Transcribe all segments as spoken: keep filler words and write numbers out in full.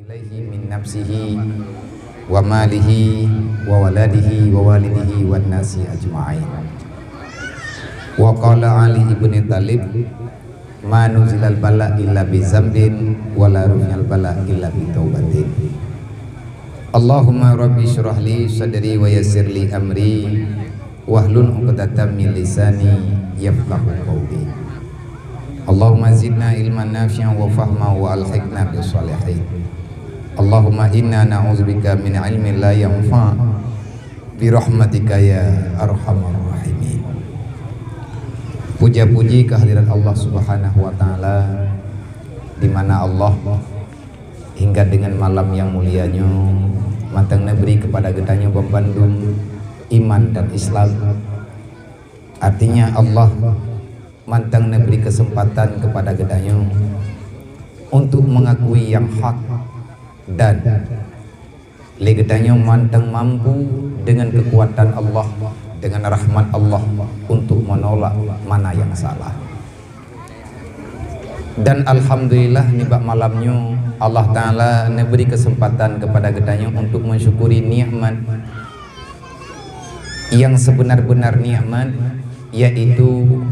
Alaihi min nafsihi wa malihi wa waladihi wa walidihi wan nasi ajma'in. Wa qala Ali ibn Thalib, "Ma nuzilal bala illa bi zambin, wa la rufi'al bala illa bi taubatin." Allahumma rabbi syrah li sadri wa yassir li amri, wahlul 'uqdatam min lisani yafqahu qauli. Allahumma zidna ilman nafi'an wa fahma wa alhiqna bis shalihin. Allahumma inna na'udzubika min ilmin la yanfa', bi rahmatika ya arhamar rahimin. Puja-puji kehadirat Allah Subhanahu wa Ta'ala, di mana Allah hingga dengan malam yang mulia nyoe mantong neubri kepada geutanyoe banmandum iman dan Islam. Artinya, Allah mantong neubri kesempatan kepada geutanyoe untuk mengakui yang hak dan lé geutanyoe mantong mampu dengan kekuatan Allah, dengan rahmat Allah untuk menolak mana yang salah. Dan alhamdulillah, nibak malam nyoe Allah Ta'ala neubri kesempatan kepada geutanyoe untuk mensyukuri nikmat yang sebenar-benar nikmat, yaitu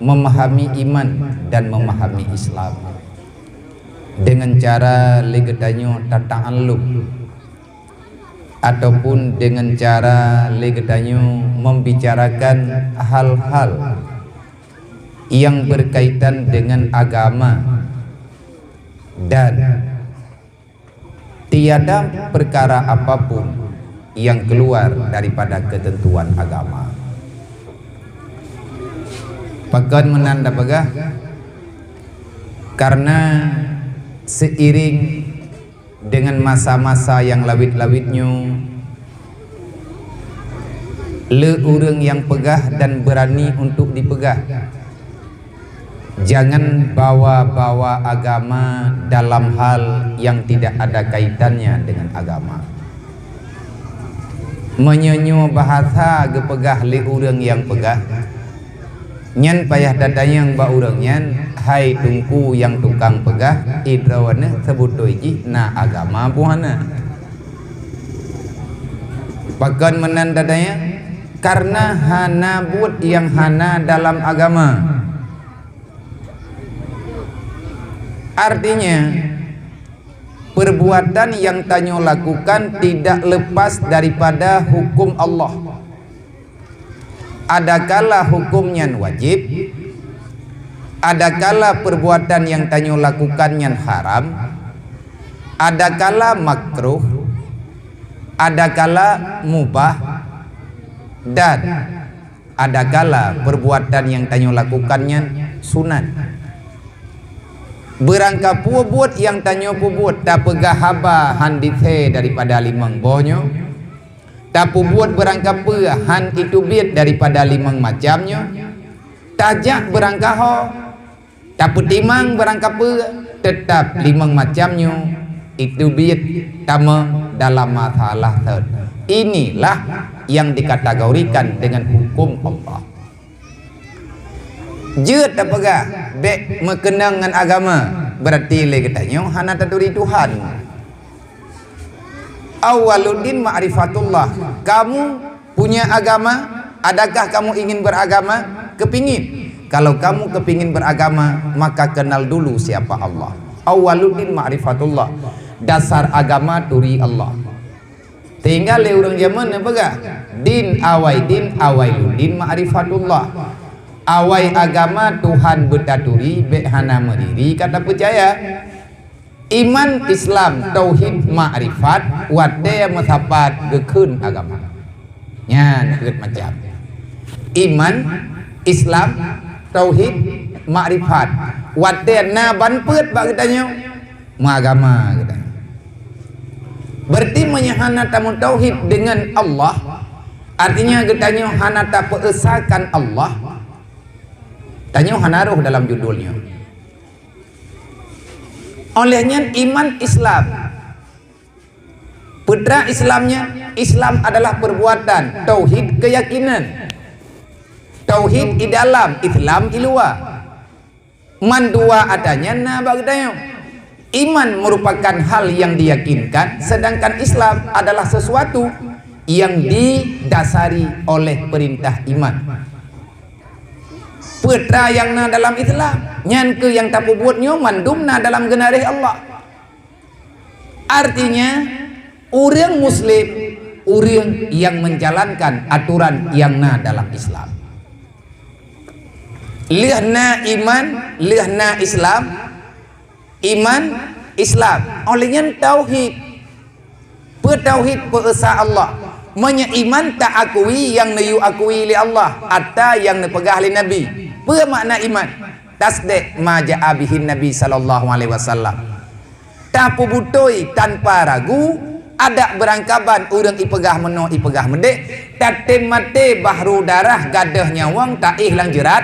memahami iman dan memahami Islam dengan cara lé geutanyoe tata'allum ataupun dengan cara lé geutanyoe membicarakan hal-hal yang berkaitan dengan agama dan tiada perkara apapun yang keluar daripada ketentuan agama. Pakon meunan tapeugah? Karena seiring dengan masa-masa nyang lawét-lawét nyoe, le ureuëng nyang peugah dan beurani untuk dipeugah. Jangan bawa-bawa agama dalam hal yang tidak ada kaitannya dengan agama. Meunyoe nyoe bahasa geupeugah lé ureuëng nyang peugah, nyan payah tatanyong bak ureuëng nyan, "Hai Teungku nyang tukang peugah, idroe neuh seubutôi jih na agama peue hana?" Pakon meunan tatanyong? Karena hana buet nyang hana dalam agama. Artinya, perbuatan yang tanyoe lakukan tidak lepas daripada hukum Allah. Adakala hukum nyan wajib, adakala perbuatan yang tanyoe lakukan nyan haram, adakala makruh, adakala mubah, dan adakala perbuatan yang tanyoe lakukan nyan sunat. Beurangkapeue buet nyang tanyoe peubuet, tapeugah haba han disé daripada limong boh nyoe, tapeubuet beurangkapeue han iteubiet daripada limong macam nyoe, tajak beurangkaho, tapeutimang beurangkapeue, teutab limong macam nyoe iteubiet tamong dalam masalah thot. Inilah yang dikategorikan dengan hukum Allah. Jeuet tapeugah bék meukeunong ngon agama, beurati lé geutanyoe hana taturi Tuhan. Awwaluddin ma'rifatullah. Kamu punya agama? Adakah kamu ingin beragama? Kepingin. Kalau kamu kepingin beragama, maka kenal dulu siapa Allah. Awwaluddin ma'rifatullah. Dasar agama turi Allah. Sehingga lé ureuëng jameun neupeugah, "Din awai din awailuddin ma'rifatullah." Awai agama Tuhan beutaturi, bék hana meuriri ka tapeucaya. Iman, Islam, tauhid, makrifat, watée meusapat geukheun agama. Nyan rhot macam. Iman, Islam, tauhid, makrifat. Watée na ban peuet bak geutanyoe, meuagama geutanyoe. Berarti meunyoe hana tameutauhid deungon Allah, artinya geutanyoe hana tapeuesakan Allah, tanyoe hana roh dalam judul nyoe. Óh lheueh nyan iman Islam. Peue treuk Islam nyan? Islam adalah perbuatan, tauhid keyakinan. Tauhid di dalam, Islam di luwa. Mandua ata nyan na bak geutanyoe. Iman merupakan hal yang diyakinkan, sedangkan Islam adalah sesuatu yang didasari oleh perintah iman. Peue atra nyang na dalam Islam, nyan keuh nyang tapeubuet nyoe mandum na dalam geunaréh Allah. Artinya, ureuëng Muslim, ureuëng nyang menjalankan aturan nyang na dalam Islam. Lheueh na iman, lheueh na Islam, iman, Islam. Óh lheueh nyan tauhid. Peue tauhid? Peu-esa Allah. Meunyoe iman, taakui nyang neuyue akui lé Allah, ata nyang neupeugah lé Nabi. Peue makna iman? Tasdék ma jaa bihin Nabi sallallahu alaihi wasallam. Tapeubutôi tanpa ragu, adak beurangkaban ureuëng ipeugah meunoe ipeugah meudéh, tatem maté bahru darah gadôh nyawöng taéh lam jeurat,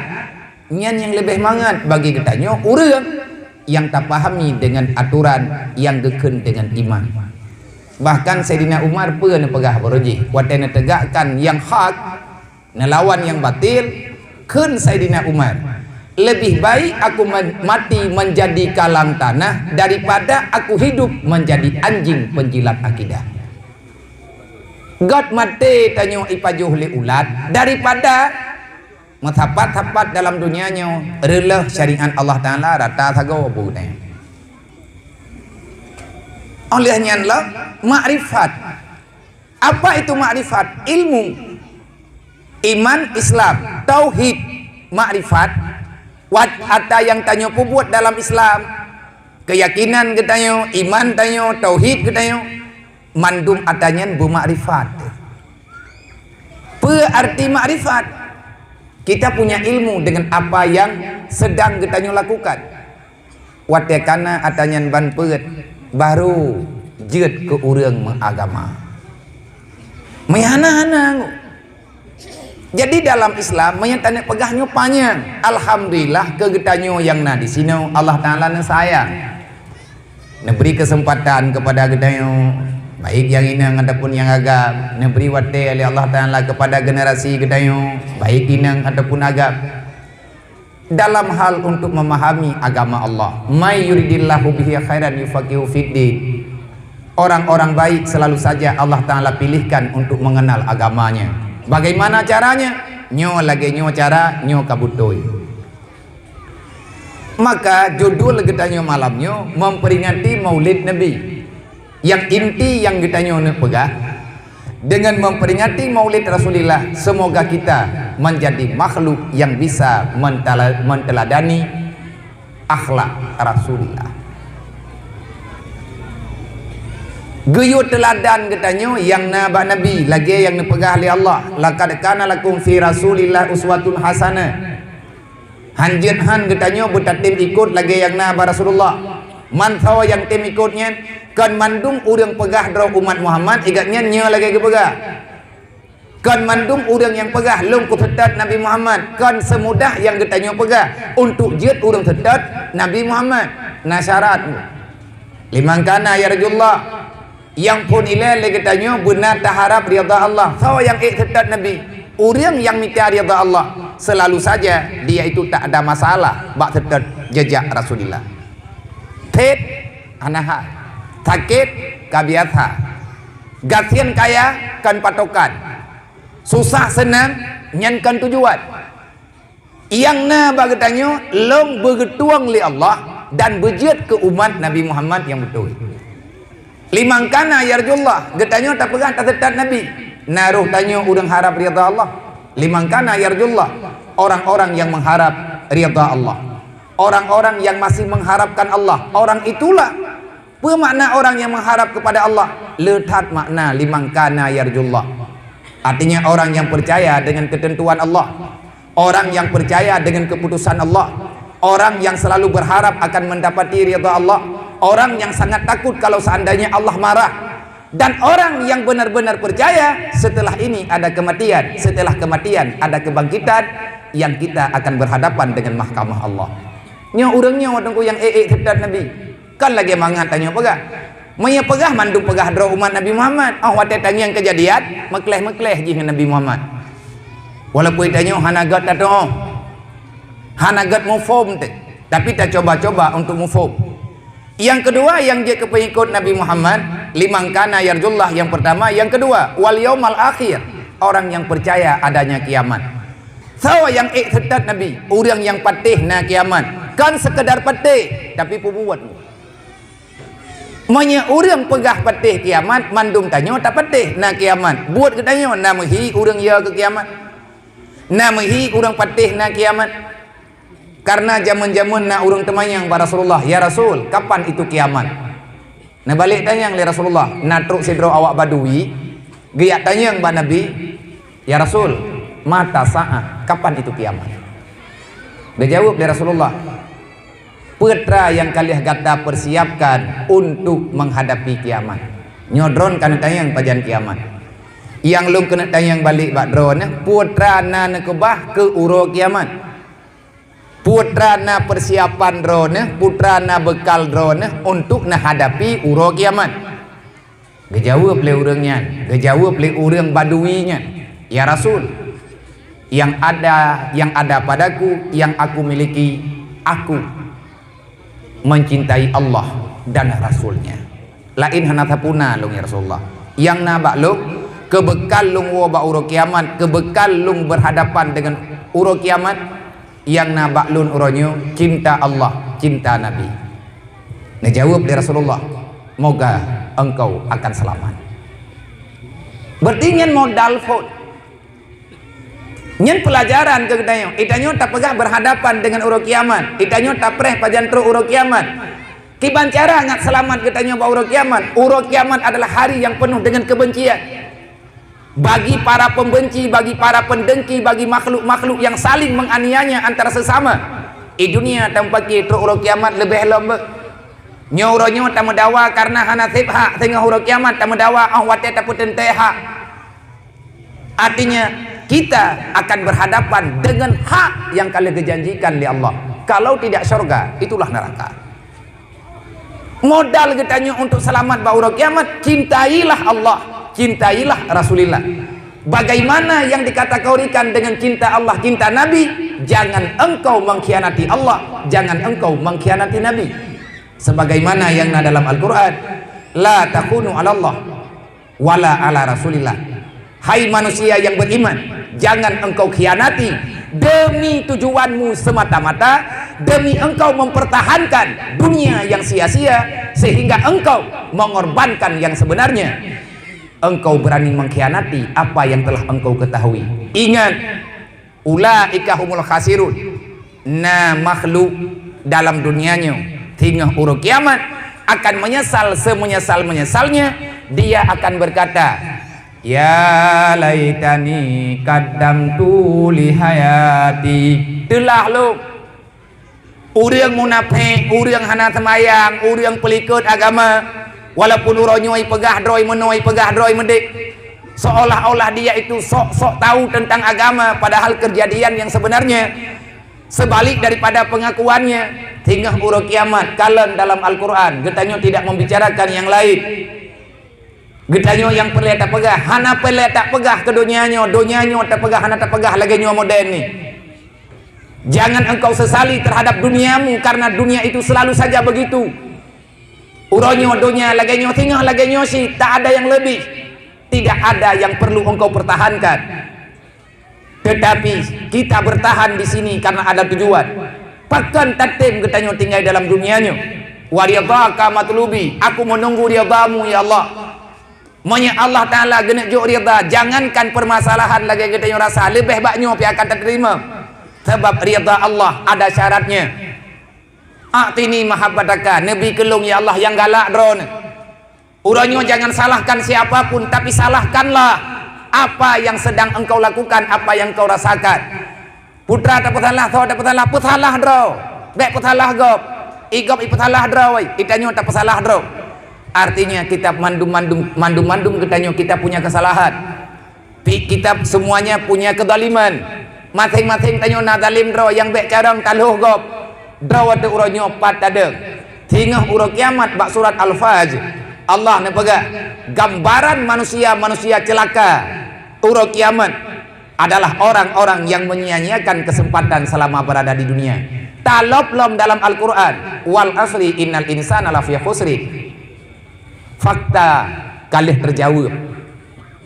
nyan nyang leubeh mangat bagi geutanyoe ureuëng nyang tapahami deungon aturan nyang geukheun deungon iman. Bahkan Saidina Umar peue neupeugah baroe jih watée neutegakkan nyang hak, neulawan nyang batil, kheun Saidina Umar, "Lebih baik aku men-, mati menjadi kalang tanah daripada aku hidup menjadi anjing penjilat akidah." Gét maté tanyoe ipajoh lé ulat daripada meusapat-sapat dalam dunia nyoe, reuloh syariat Allah Taala rata sagoe buet nyan. Óh lheueh nyan lom, makrifat. Apa itu makrifat? Ilmu. Iman, Islam, tauhid, makrifat. Wat ata nyang tanyoe peubuet dalam Islam, keuyakinan geutanyoe, iman tanyoe, tauhid geutanyoe, mandum ata nyan beumakrifat. Peue arti makrifat? Kita punya ilmu dengan apa yang sedang geutanyoe lakukan. Watée kana ata nyan ban peuet, baru jeuet keu ureuëng meuagama. Meuhana-hana. Jadi dalam Islam, meunyoe taneuk peugah nyoe panyang. Alhamdulillah keu geutanyoe nyang na disinoe, Allah Taala neusayang. Neubri keuseumpatan keupada geutanyoe, baik nyang inong ataupun nyang agam. Neubri watée lé Allah Taala keupada generasi geutanyoe, baik inong ataupun agam, dalam hal untuk memahami agama Allah. "May yuridillahu bihi khairan yufaqihu fiddin." Orang-orang baik selalu saja Allah Taala pilihkan untuk mengenal agamanya. Bagaimana caranya? Nyoe lagée nyoe cara, nyoe ka beutôi. Maka judul geutanyoe malam nyoe memperingati Maulid Nabi. Nyang inti nyang geutanyoe neuk peugah, dengan memperingati Maulid Rasulillah, semoga kita menjadi makhluk yang bisa mentala-, menteladani akhlak Rasulillah. Geuyue teuladan geutanyoe nyang na bak Nabi, lagée nyang neupeugah lé Allah, "Laqad kana lakum fi Rasulillah uswatun hasanah." Hanjeuet hán geutanyoe beutatem ikot lagée nyang na bak Rasulullah. Mansoe nyang tem ikot nyan, kon mandum ureuëng peugah droe umat Muhammad, igat nyan nyoe lagée geupeugah. Kon mandum ureuëng nyang peugah lôn kuseutôt Nabi Muhammad, kon seumudah nyang geutanyoe peugah untuk jeuet ureuëng seutôt Nabi Muhammad. Na syarat. Liman kana yarjullah. Nyang phon ilée lé geutanyoe beuna taharab ridha Allah. Soe nyang ék seutôt Nabi? Ureuëng nyang mita ridha Allah. Selalu saja dia itu tak ada masalah bak seutôt jejak Rasulullah. Thét hana hai. Sakét ka biasa. Gasien kaya kon patokan. Susah seunang nyan kon tujuan. Nyang na bak geutanyoe lôn beugeutueng lé Allah dan beujeuet keu umat Nabi Muhammad nyang beutôi. Liman kana yarjullah, geutanyoe tapeugah taseutôt Nabi. Na roh tanyoe ureuëng harab ridha Allah. Liman kana yarjullah, orang-orang yang mengharap ridha Allah. Orang-orang yang masih mengharapkan Allah, orang itulah. Peue makna orang yang mengharap kepada Allah? Le that makna liman kana yarjullah. Artinya orang yang percaya dengan ketentuan Allah, orang yang percaya dengan keputusan Allah, orang yang selalu berharap akan mendapati ridha Allah, orang yang sangat takut kalau seandainya Allah marah, dan orang yang benar-benar percaya setelah ini ada kematian, setelah kematian ada kebangkitan yang kita akan berhadapan dengan mahkamah Allah. Nyoe ureuëng nyoe teungku nyang ék-ék seutôt Nabi. Kon lagée mangat tanyoe peugah. Meunyoe peugah mandum peugah droe umat Nabi Muhammad, óh watée tangieng keujadian, meukleh-meukleh jih ngon Nabi Muhammad. Walaupun tanyoe hana gét tatuoh, hana gét muphom teuh, tapi tacoba-coba untuk muphom. Yang kedua, yang jeuet keu pengikut Nabi Muhammad, liman kana yarjullah, yang pertama, yang kedua, wal yaumal akhir, orang yang percaya adanya kiamat. Soe nyang ék seutôt Nabi, ureuëng nyang patéh na kiamat. Kon sekedar patéh, tapi peubuet. Meunyoe ureuëng peugah patéh kiamat, mandum tanyoe tapatéh na kiamat. Buet geutanyoe na meuhi ureuëng yo keu kiamat. Na meuhi ureuëng patéh na kiamat. Karena jameun-jameun na ureuëng teumanyong bak Rasulullah, "Ya Rasul, kapan itu kiamat?" Neubalek tanyong lé Rasulullah, na trok sidroe awak Badui, geujak tanyong bak Nabi, "Ya Rasul, mata sa'ah, kapan itu kiamat?" Geujaweueb lé Rasulullah, "Peue teuma nyang ka lheueh gata persiapkan untuk menghadapi kiamat?" Nyoe droen ka neutanyong pajan kiamat. Nyang lôn keuneuk tanyong balek bak droeneuh, peue teuma na neukeubah keu uroe kiamat? Peue teuma na persiapan droeneuh, peue teuma na beukal droeneuh untuk neuhadapi uroe kiamat? Geujaweueb lé ureuëng nyan, geujaweueb lé ureuëng Badui nyan, "Ya Rasul, yang ada, yang ada padaku, yang aku miliki, aku mencintai Allah dan Rasul-Nya. Laén hana sapeue na lôn, ya Rasulullah. Nyang na bak lôn, keu beukal lôn woe bak uroe kiamat, keu beukal lôn berhadapan dengan uroe kiamat, nyang na bak lôn uroe nyoe cinta Allah, cinta Nabi." Neujaweueb lé Rasulullah, "Moga engkau akan selamat." Berarti nyan modal phon. Nyan peulajaran keu geutanyoe. Geutanyoe tapeugah berhadapan dengan uroe kiamat. Geutanyoe tapreh pajan trok uroe kiamat. Kiban cara ngat seulamat geutanyoe bak uroe kiamat? Uroe kiamat adalah hari yang penuh dengan kebencian. Bagi para pembenci, bagi para pendengki, bagi makhluk-makhluk yang saling menganiaya antara sesama. Di dunia tameupaké, trok uroe kiamat leubeh lom beuh. Nyoe uroe nyoe tameudawa karena hana sép hak, singoh uroe kiamat tameudawa 'oh watée tapeuteuntée hak. Artinya, kita akan berhadapan dengan hak yang ka lheueh geujanjikan lé Allah. Kalau tidak syurga, itulah neraka. Modal geutanyoe untuk selamat bak uroe kiamat, cintailah Allah, cintailah Rasulillah. Bagaimana yang dikategorikan dengan cinta Allah, cinta Nabi? Jangan engkau mengkhianati Allah, jangan engkau mengkhianati Nabi. Sebagaimana yang na dalam Al-Quran, "La takhunu 'alallah wala 'ala Rasulillah." Hai manusia yang beriman, jangan engkau khianati demi tujuanmu semata-mata, demi engkau mempertahankan dunia yang sia-sia, sehingga engkau mengorbankan yang sebenarnya. Engkau berani mengkhianati apa yang telah engkau ketahui. Ingat, "Ulaika humul khasirun." Na makhluk dalam dunia nyoe, singoh uroe kiamat, akan menyesal semenyesal-menyesalnya. Dia akan berkata, "Ya laitani qaddamtu li hayati." Teulah lôn. Ureuëng munafék, ureuëng hana seumayang, ureuëng peulikot agama, walaupun uroe nyoe peugah droe meunoe, peugah droe meudéh, seolah-olah dia itu sok-sok tahu tentang agama, padahal kejadian yang sebenarnya sebalik daripada pengakuannya. Singoh uroe kiamat, kalon dalam Al-Quran, geutanyoe tidak membicarakan yang lain. Geutanyoe nyang peureulée tapeugah, hana peureulée tapeugah keu donya nyoe, donya nyoe tapeugah, hana tapeugah lagée nyoe modern ni. Jangan engkau sesali terhadap duniamu, karena dunia itu selalu saja begitu. Uroe nyoe donya lagée nyoe, singoh lagée nyoe cit, tak ada yang lebih. Tidak ada yang perlu engkau pertahankan. Tetapi kita bertahan di sini karena ada tujuan. Pakon tatem geutanyoe tinggai dalam dunia nyoe? Wa ridhaka matlubi, aku menunggu ridhamu, ya Allah. Meunyoe Allah Taala geuneuk jok ridha, jangankan permasalahan lagée geutanyoe rasa, leubeh bak nyoe pih akan tateurima. Sabab ridha Allah ada syaratnya. "A'tini mahabbataka," neubi keu lôn, ya Allah, nyang galak droeneuh. Uroe nyoe jangan salahkan siapa pun, tapi salahkanlah apa yang sedang engkau lakukan, apa yang engkau rasakan. Putra tapeusalah, soe tapeusalah, peusalah droe. Bék peusalah gob. I gob i peusalah droe, i tanyoe tapeusalah droe. Artinya, kita mandum-mandum, mandum-mandum geutanyoe kita punya kesalahan. Pi-, kita semuanya punya kezaliman. Maséng-maséng tanyoe na zalim droe, nyang bék carông taloh gob. Droe watée uroe nyoe pat tadeueng. Singoh uroe kiamat bak surat Al-Fajr, Allah neupeugah gambaran manusia-manusia ceulaka uroe kiamat adalah orang-orang yang menyia-nyiakan kesempatan selama berada di dunia. Talop lom dalam Al-Qur'an, "Wal asri innal insana lafi khusrin." Fakta ka lheueh teujaweueb.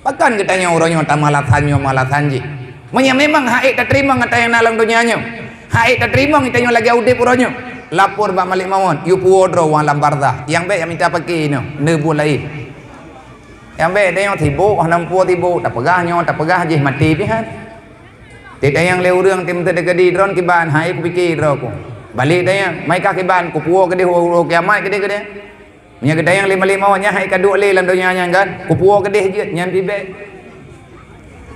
Pakon geutanyoe uroe nyoe tamalasan nyoe malasan jih? Meunyoe memang hak ék tateurimong ata nyang na lam donya nyoe, hak ék tateurimong geutanyoe lagée udeb uroe nyoe, lapor bak Malik Maut, yue puwoe droe u alam barzakh. Nyang bék nyang mita paké inoe, neubuet laén. Nyang bék tanyoe sibok, hana muphom sibok, tapeugah nyoe, tapeugah jih, maté pih han. Teuntang nyang lé ureuëng tim teudeukadi droe kiban, hai kupiké droe ku. Balek tanyoe, mai kah kiban, kupuwoe keudeh uroe kiamat keudeh-keudeh. Meunyoe geutanyoe lé Malik Maut nyan hai ka duek lé lam donya nyan kan, kupuwoe keudeh jeuet nyan pih bék.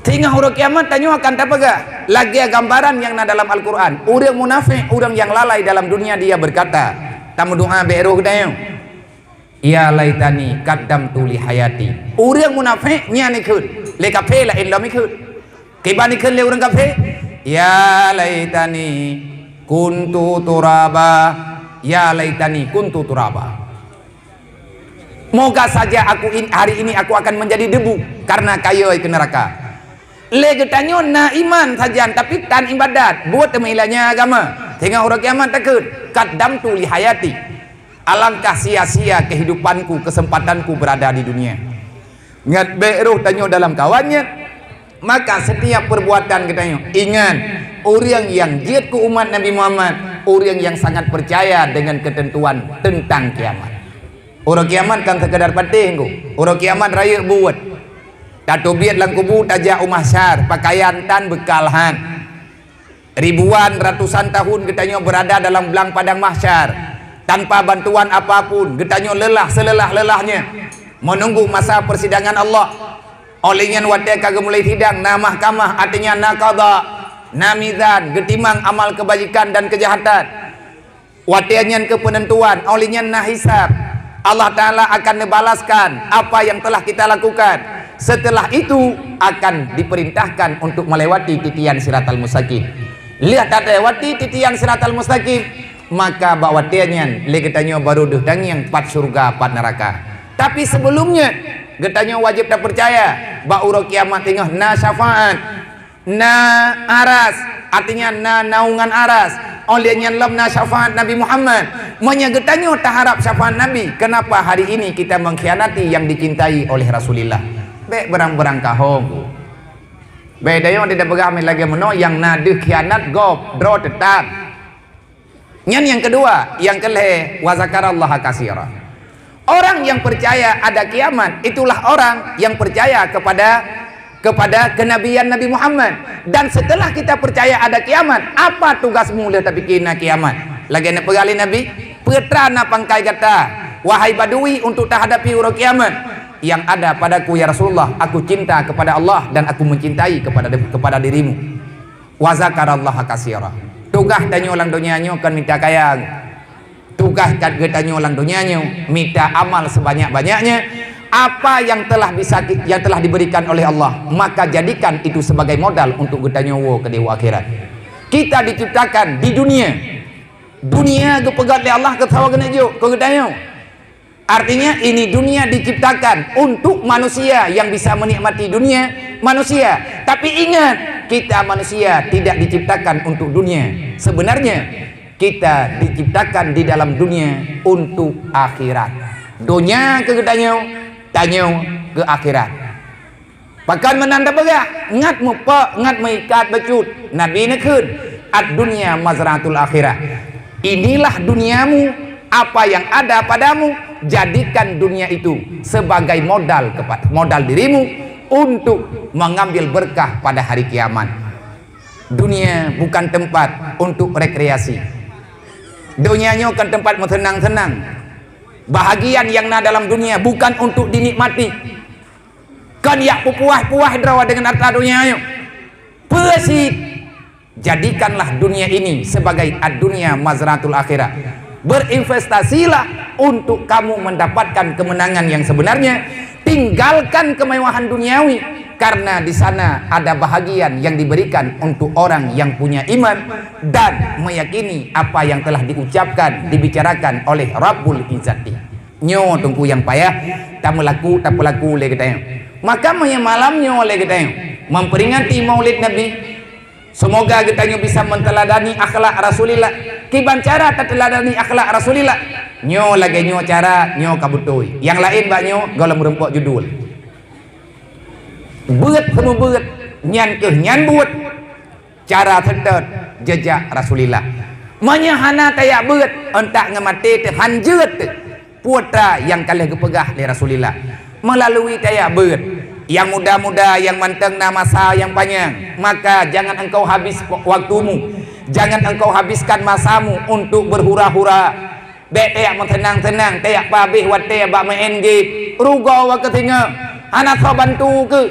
Singoh uroe kiamat tanyoe akan tapeugah, lagée gambaran nyang na dalam Al-Qur'an, ureuëng munafék, ureuëng nyang lalai dalam dunia dia berkata, tameudoá bék roh geutanyoe, "Ya laitani qaddamtu li hayati." Ureuëng munafék nyan ikheun, lé kafé laén lom ikheun. Kiban ikheun lé ureuëng kafé, "Ya laitani kuntu turaba, ya laitani kuntu turaba." Moga saja aku in, hari ini aku akan menjadi debu karena kayôi keu neuraka. Lé geutanyoe na iman sajan, tapi tan ibadat, buet teumeuilanya agama. Singoh uroe kiamat takheun, "Qaddamtu li hayati." Alangkah sia-sia kehidupanku, kesempatanku berada di dunia. Ngat bék roh tanyoe dalam kawan nyan. Maka setiap perbuatan geutanyoe, ingat, ureuëng nyang jeuet keu umat Nabi Muhammad, ureuëng nyang sangat percaya dengan ketentuan tentang kiamat. Uroe kiamat kan sekedar patéh ngku. Uroe kiamat rayeuk buet. Tateubiet lam kubu, tajak u mahsyar, pakaian tan, beukal han. Ribuan, ratusan tahun geutanyoe berada dalam blang padang mahsyar. Tanpa bantuan apapun, geutanyoe lelah selelah-lelahnya menunggu masa persidangan Allah. Óh lheueh nyan watée ka geumulai sidang, na mahkamah, artinya na qadha, na mizan, geutimang amal kebajikan dan kejahatan. Watée nyan keu peunentuan, óh lheueh nyan na hisab. Allah Ta'ala akan neubalaskan apa yang telah kita lakukan. Setelah itu akan diperintahkan untuk melewati titian Siratal Mustaqim. Lheueh talewati titian Siratal Mustaqim, maka bak watée nyan lé geutanyoe barô deuh tangieng pat syeuruga, pat neuraka. Tapi sebelumnya, geutanyoe wajéb tapeucaya bak uroe kiamat teungoh na syafaat. Na aras, artinya na naungan aras. Óh lheueh nyan lom na syafaat Nabi Muhammad. Meunyoe geutanyoe taharab syafaat Nabi, kenapa hari ini kita mengkhianati yang dicintai oleh Rasulillah? Bék beurang-beurang kahong. Bék tanyoe tapeugah lagée meunoe, nyang na deuh khianat gob, droe teutab. Nyan nyang keudua, nyang keulhée, "Wa zakarallaha katsira." Orang yang percaya ada kiamat, itulah orang yang percaya kepada, kepada kenabian Nabi Muhammad. Dan setelah kita percaya ada kiamat, apa tugasmu lheueh tapike na kiamat? Lagée neupeugah lé Nabi, "Peue teuma na pangkai gata, wahai Badui, untuk tahadapi uroe kiamat?" "Yang ada padaku, ya Rasulullah, aku cinta kepada Allah dan aku mencintai kepada, kepada dirimu." "Wa zakarallaha katsira." Tugaih tanyoe lam donya nyoe kon mita kaya. Tugaih geutanyoe lam donya nyoe mita amal sebanyak-banyaknya. Apa yang telah bisa ki-, yang telah diberikan oleh Allah, maka jadikan itu sebagai modal untuk geutanyoe woe keudeh u akhirat. Kita diciptakan di dunia. Dunia geupeugét lé Allah keu saboh keuneuk jok keu geutanyoe. Artinya, ini dunia diciptakan untuk manusia yang bisa menikmati dunia manusia. Tapi ingat, kita manusia tidak diciptakan untuk dunia. Sebenarnya, kita diciptakan di dalam dunia untuk akhirat. Donya keu geutanyoe, tanyoe keu akhirat. Pakon meunan tapeugah, ngat meupok, ngat meuikat bacut. Nabi neukheun, "Ad-dunya mazra'atul akhirah." Inilah duniamu, apa yang ada padamu, jadikan dunia itu sebagai modal kepa-, modal dirimu untuk mengambil berkah pada hari kiamat. Dunia bukan tempat untuk rekreasi. Donya nyoe kon tempat meuseunang-seunang. Bahagian yang na dalam dunia bukan untuk dinikmati. Kon jak peupuas-puas droe deungon harta donya nyoe. Peue cit? Jadikanlah dunia ini sebagai ad-dunya mazra'atul akhirah. Berinvestasilah untuk kamu mendapatkan kemenangan yang sebenarnya. Tinggalkan kemewahan duniawi, karena di sana ada bahagian yang diberikan untuk orang yang punya iman dan meyakini apa yang telah diucapkan, dibicarakan oleh Rabbul Izzati. Nyoe teungku nyang payah tameulaku, tapeulaku lé geutanyoe. Maka meunyoe malam nyoe lé geutanyoe memperingati Maulid Nabi, Seumoga geutanyoe bisa meuteuladani akhlak Rasulillah. Kiban cara tateuladani akhlak Rasulillah? Nyoe lagée nyoe cara, nyoe ka beutôi. Nyang laén bak nyoe gohlom meurumpok judul. Beuet seumeubeuet, nyan keuh nyan buet. Cara seutôt jeujak Rasulillah. Meunyoe hana tajak beuet, euntak ngon maté teuh han jeuet teuh. Peue atra nyang ka lheueh geupeugah lé Rasulillah? Meulalui tajak beuet. Nyang muda-muda, nyang mantong na masa nyang panyang, maka jangan engkau habis waktumu, jangan engkau habiskan masamu untuk berhura-hura. Bék tajak meuseunang-seunang, tajak peuhabéh watée bak meu'en game, rugoe wakeusingoh, hana soe bantu keuh.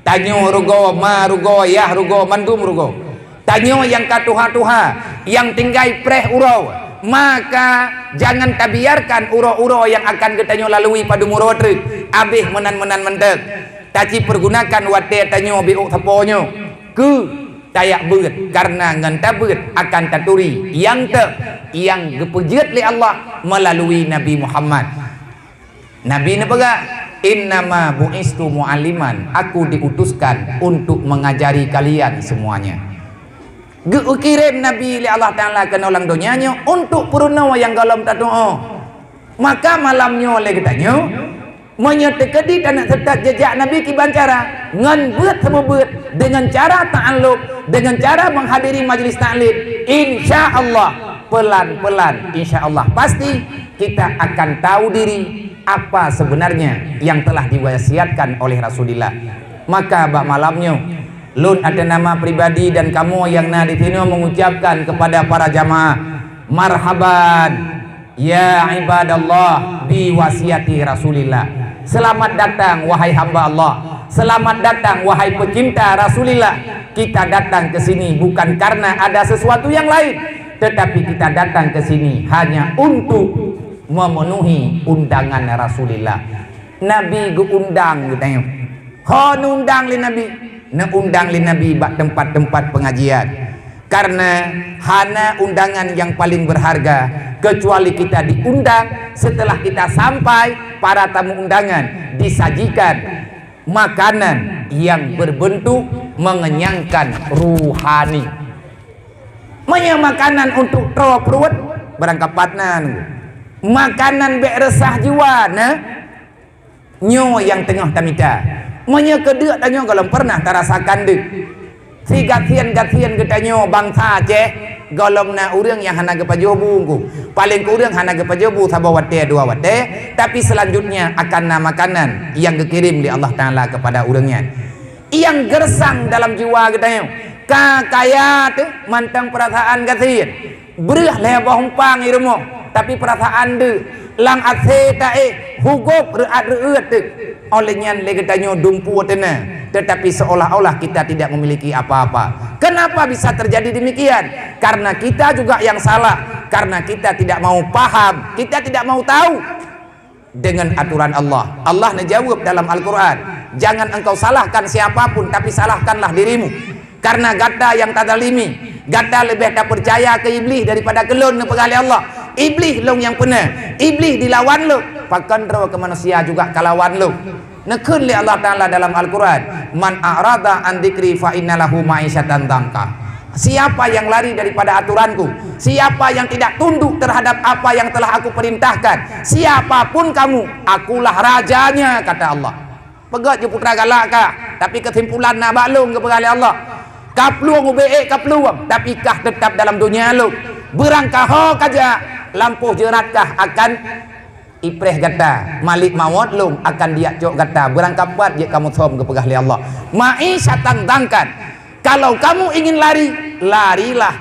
Tanyoe rugoe, ma rugoe, yah rugoe, mandum rugoe. Tanyoe nyang ka tuha-tuha, nyang tinggai preh uroe, maka jangan tabiarkan uroe-uroe nyang akan geutanyoe lalui padum uroe treuk habéh meunan-meunan mantong. Taci peurgunakan watée tanyoe biôk sapoe nyoe keu tajak beuet, kareuna ngon tabeuet akan taturi nyang teuk nyang geupeujeuet lé Allah meulalui Nabi Muhammad. Nabi neupeugah, "Innama bu'istu mu'alliman, aku diutuskan untuk mengajari kalian semuanya." Geukirém Nabi lé Allah Taala keunoe lam donya nyoe untuk peurunoe nyang gohlom tatuoh. Maka malam nyoe lé geutanyoe, meunyoe teukeudi taneuk seutôt jeujak Nabi kiban cara, ngon beuet seumeubeuet, deungon cara ta'alluq, deungon cara meuhadiri majlis taklim, insya Allah, pelan-pelan, insya Allah, pasti kita akan tahu diri apa sebenarnya yang telah diwasiatkan oleh Rasulullah. Maka bak malam nyoe, lôn atas nama pribadi dan kamoe nyang na di sinoe mengucapkan kepada para jamaah, marhaban, ya ibadallah, bi wasiati Rasulillah. Selamat datang, wahai hamba Allah. Selamat datang, wahai pecinta Rasulillah. Kita datang ke sini bukan karena ada sesuatu yang lain, tetapi kita datang ke sini hanya untuk memenuhi undangan Rasulillah. Nabi geuundang geutanyoe. Ho neuundang lé Nabi? Neuundang lé Nabi bak teumpat-teumpat peungajian. Karena hana undangan nyang paling berharga kecuali kita diundang, setelah kita sampai, para tamu undangan disajikan makanan yang berbentuk mengenyangkan ruhani. Meunyoe makanan untuk troe pruet, barangkapat na nunggu. Makanan bék reusah jiwa na, nyoe nyang teungoh tamita. Meunyoe keudeuk tanyoe gohlom pernah tarasakan deuk. Sigasien-gasien geutanyoe bansa Aceh, gohlom na ureuëng nyang hana geupajoh bu ngku. Paleng kureueng hana geupajoh bu saboh watée dua watée, tapi selanjutnya akan na makanan nyang geukirém lé Allah Taala kepada ureuëng nyan. Nyang geureusang dalam jiwa geutanyoe, ka kaya teuh mantong peurasaan gasien. Breueh lhée boh umpang i rumoh, tapi peurasaan deuk, lam asé taéh, hugôb reuat-reuet teuh. Oleh nyan lé geutanyoe dumpeue teuna, tetapi seolah-olah kita tidak memiliki apa-apa. Kenapa bisa terjadi demikian? Karena kita juga yang salah, karena kita tidak mau paham, kita tidak mau tahu dengan aturan Allah. Allah neujaweueb dalam Al-Quran, "Jangan engkau salahkan siapa pun, tapi salahkanlah dirimu. Karena gata nyang tazalimi, gata leubeh tapeucaya keu Iblih daripada keu lôn," neupeugah lé Allah. "Iblih lôn nyang peuna, Iblih dilawan lôn, pakon droe keu manusia juga kalawan lôn." Neukheun lé Allah Taala dalam Al-Quran, "Man a'rada an dzikri fa inna lahu ma'isyatan dhanka." Siapa yang lari daripada aturanku, siapa yang tidak tunduk terhadap apa yang telah aku perintahkan, siapapun kamu, akulah rajanya, kata Allah. Peugét jeuet putra galak kah, tapi keusimpulan na bak lôn geupeugah lé Allah. Ka plueng ubé ék ka plueng, tapi kah teutap dalam donya lôn. Beurangkaho kajak, lampôh jeurat kah akan ipreh gata, Malik Mawöt lôn akan diyak cok gata, beurangkapat jeuet kamoe som geupeugah lé Allah. Ma'isyatan dhanka. Kalau kamu ingin lari, larilah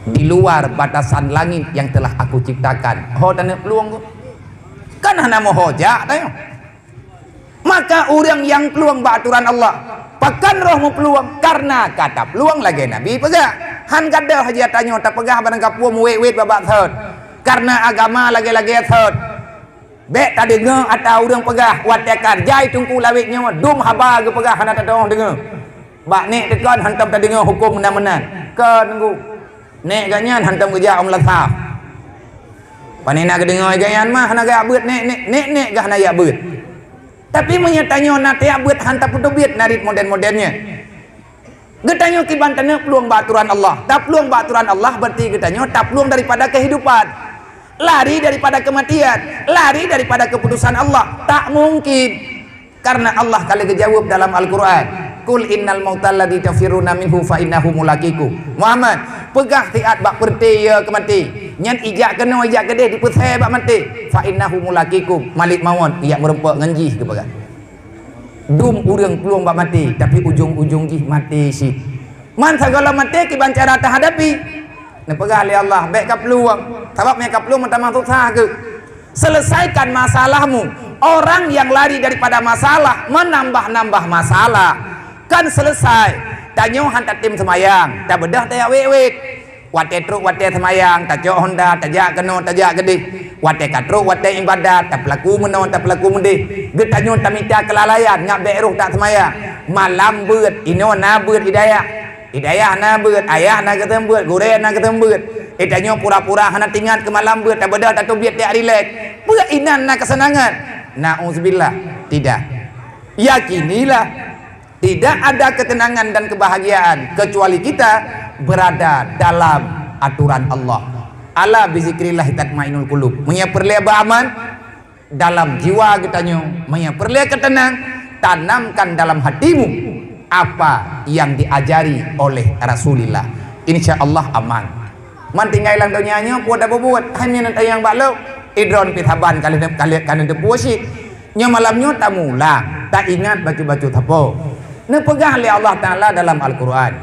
di luar batasan langit yang telah Aku ciptakan. Ho taneuk plueng ku? Kan hana meuho jak tanyoe. Maka ureuëng nyang plueng bak aturan Allah, pakon roh meuplueng? Karena ka taplueng lagée Nabi peugah. Han gadôh jih tanyoe tapeugah barangkapeue meuwét-wét babak thot. Karena agama lagée-lagée thot. Bék tadeungoe ata ureuëng peugah, watée ka jai teungku lawét nyoe, dum haba geupeugah hana tatuoh deungoe. Bak nek teukon hantom tadeungoe huköm meunan-meunan. Kon teungku. Nek geuhnyan hantom geujak u meulasah. Pane na geudeungoe geuhnyan mah hana geujak beuet nek, nek, nek, nek geuh hana jak beuet. Tapi meunyoe tanyoe na tajak beuet han tapeuteubiet narit modern-modern nyan. Geutanyoe kiban taneuk plueng bak aturan Allah. Taplueng bak aturan Allah berarti geutanyoe taplueng daripada kehidupan. Lari daripada kematian, lari daripada keputusan Allah. Tak mungkin. Karena Allah ka lheueh geujaweueb dalam Al-Qur'an, "Qul innal mautal ladzi tafirruna minhu fa innahu mulaqikum." Muhammad, peugah siat bak peureuté, "Ya, keu maté. Nyan ijak keunoe, ijak keudeh, dipeusé bak maté. Fa innahu mulaqikum, Malik Mawöt ijak meureumpok ngon jih," geupeugah. Dum ureuëng plueng bak maté, tapi ujong-ujong jih maté cit. Man sagohlom maté kiban cara tahadapi. Neupeugah lé Allah, "Bék kaplueng, sabab meunyo kaplueng meutamah susah keuh." Selesaikan masalahmu. Orang yang lari daripada masalah menambah-nambah masalah. Kan selesai. Tanyoe han tatem seumayang, tabeudôh tajak wét-wét. Watée trok watée seumayang, tacok honda, tajak keunoe, tajak keudeh. Watée ka trok watée ibadat, tapeulaku meunoe, tapeulaku meudeh. Geutanyoe tamita keulalaian, ngat bék roh that seumayang. Malam beuet, inoe na beuet i dayah. I dayah na beuet, ayah na geuteun beuet, gurée na geuteun beuet. Eh, tanyoe pura-pura hana teuingat keu malam beuet, tabeudôh tateubiet tajak rilek. Beuet inan na keuseunangan. Nauzubillah. Tidak. Yakinilah. Tidak ada ketenangan dan kebahagiaan kecuali kita berada dalam aturan Allah. Ala bizikrillah tatmainnul qulub. Meunyo peureulée beuaman dalam jiwa geutanyoe, meunyo peureulée keuteunang, tanamkan dalam hatimu apa yang diajari oleh Rasulullah. Insya Allah aman. Man tinggai lam donya nyoe peue tapubuet, hai minan tayang bak lok, idron pih saban kali, kali, kali teupuoe cit. Nyoe malam nyoe tamulang, taingat bacut-bacut sapo. Neupeugah lé Allah Taala dalam Al-Qur'an,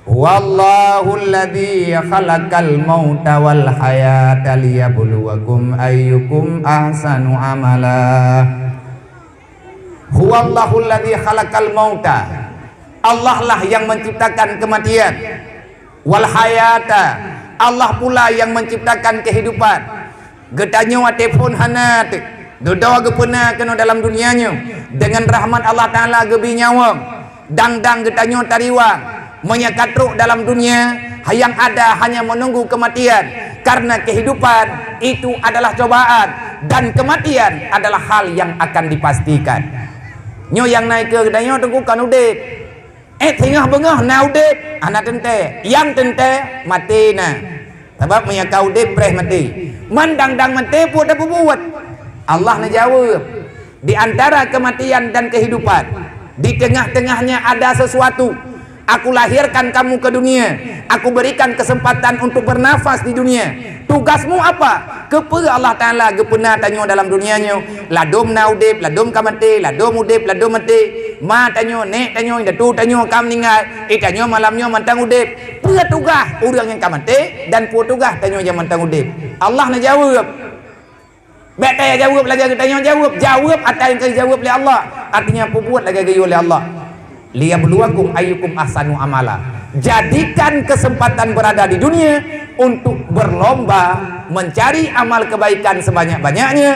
"Huwallahul ladzi khalaqal mauta wal hayata liyabluwakum ayyukum ahsanu amala." "Huwallahul ladzi khalaqal mauta." Allah lah yang menciptakan kematian. "Wal hayata." Allah pula yang menciptakan kehidupan. Geutanyoe watée phon hana teuh, dudoe geupeuna keunoe dalam dunia nyoe. Dengan rahmat Allah Taala geubi nyawöng. Dang-dang geutanyoe tariwang. Meunyo ka trok dalam dunia, nyang ada hanya menunggu kematian. Karena kehidupan itu adalah cobaan dan kematian adalah hal yang akan dipastikan. Nyoe nyang na ikeue geutanyoe teungku kon udeb. Eh, singoh beungoh na udeb, hana teuntée. Nyang teuntée, maté na. Sabab meunyo ka udeb preh maté. Man dang-dang maté peue tapubuet? Allah neujaweueb. Di antara kematian dan kehidupan, di tengah-tengahnya ada sesuatu. Aku lahirkan kamu ke dunia. Aku berikan kesempatan untuk bernafas di dunia. Tugasmu apa? Keupeue Allah Taala geupeuna tanyoe dalam dunia nyoe? Ladom na udeb, ladom ka maté, ladom udeb, ladom maté. Ma tanyoe, nék tanyoe, indatu tanyoe ka meuninggai. Eh, tanyoe malam nyoe mantong udeb. Peue tugaih ureuëng nyang ka maté dan peue tugaih tanyoe nyang mantong udeb? Allah neujaweueb. Bék tajak jaweueb lagée geutanyoe jaweueb. Jaweueb ata nyang ka jijaweueb lé Allah. Artinya, peubuet lagée geuyue lé Allah. "Liyabluwakum ayyukum ahsanu amala." Jadikan kesempatan berada di dunia untuk berlomba mencari amal kebaikan sebanyak-banyaknya.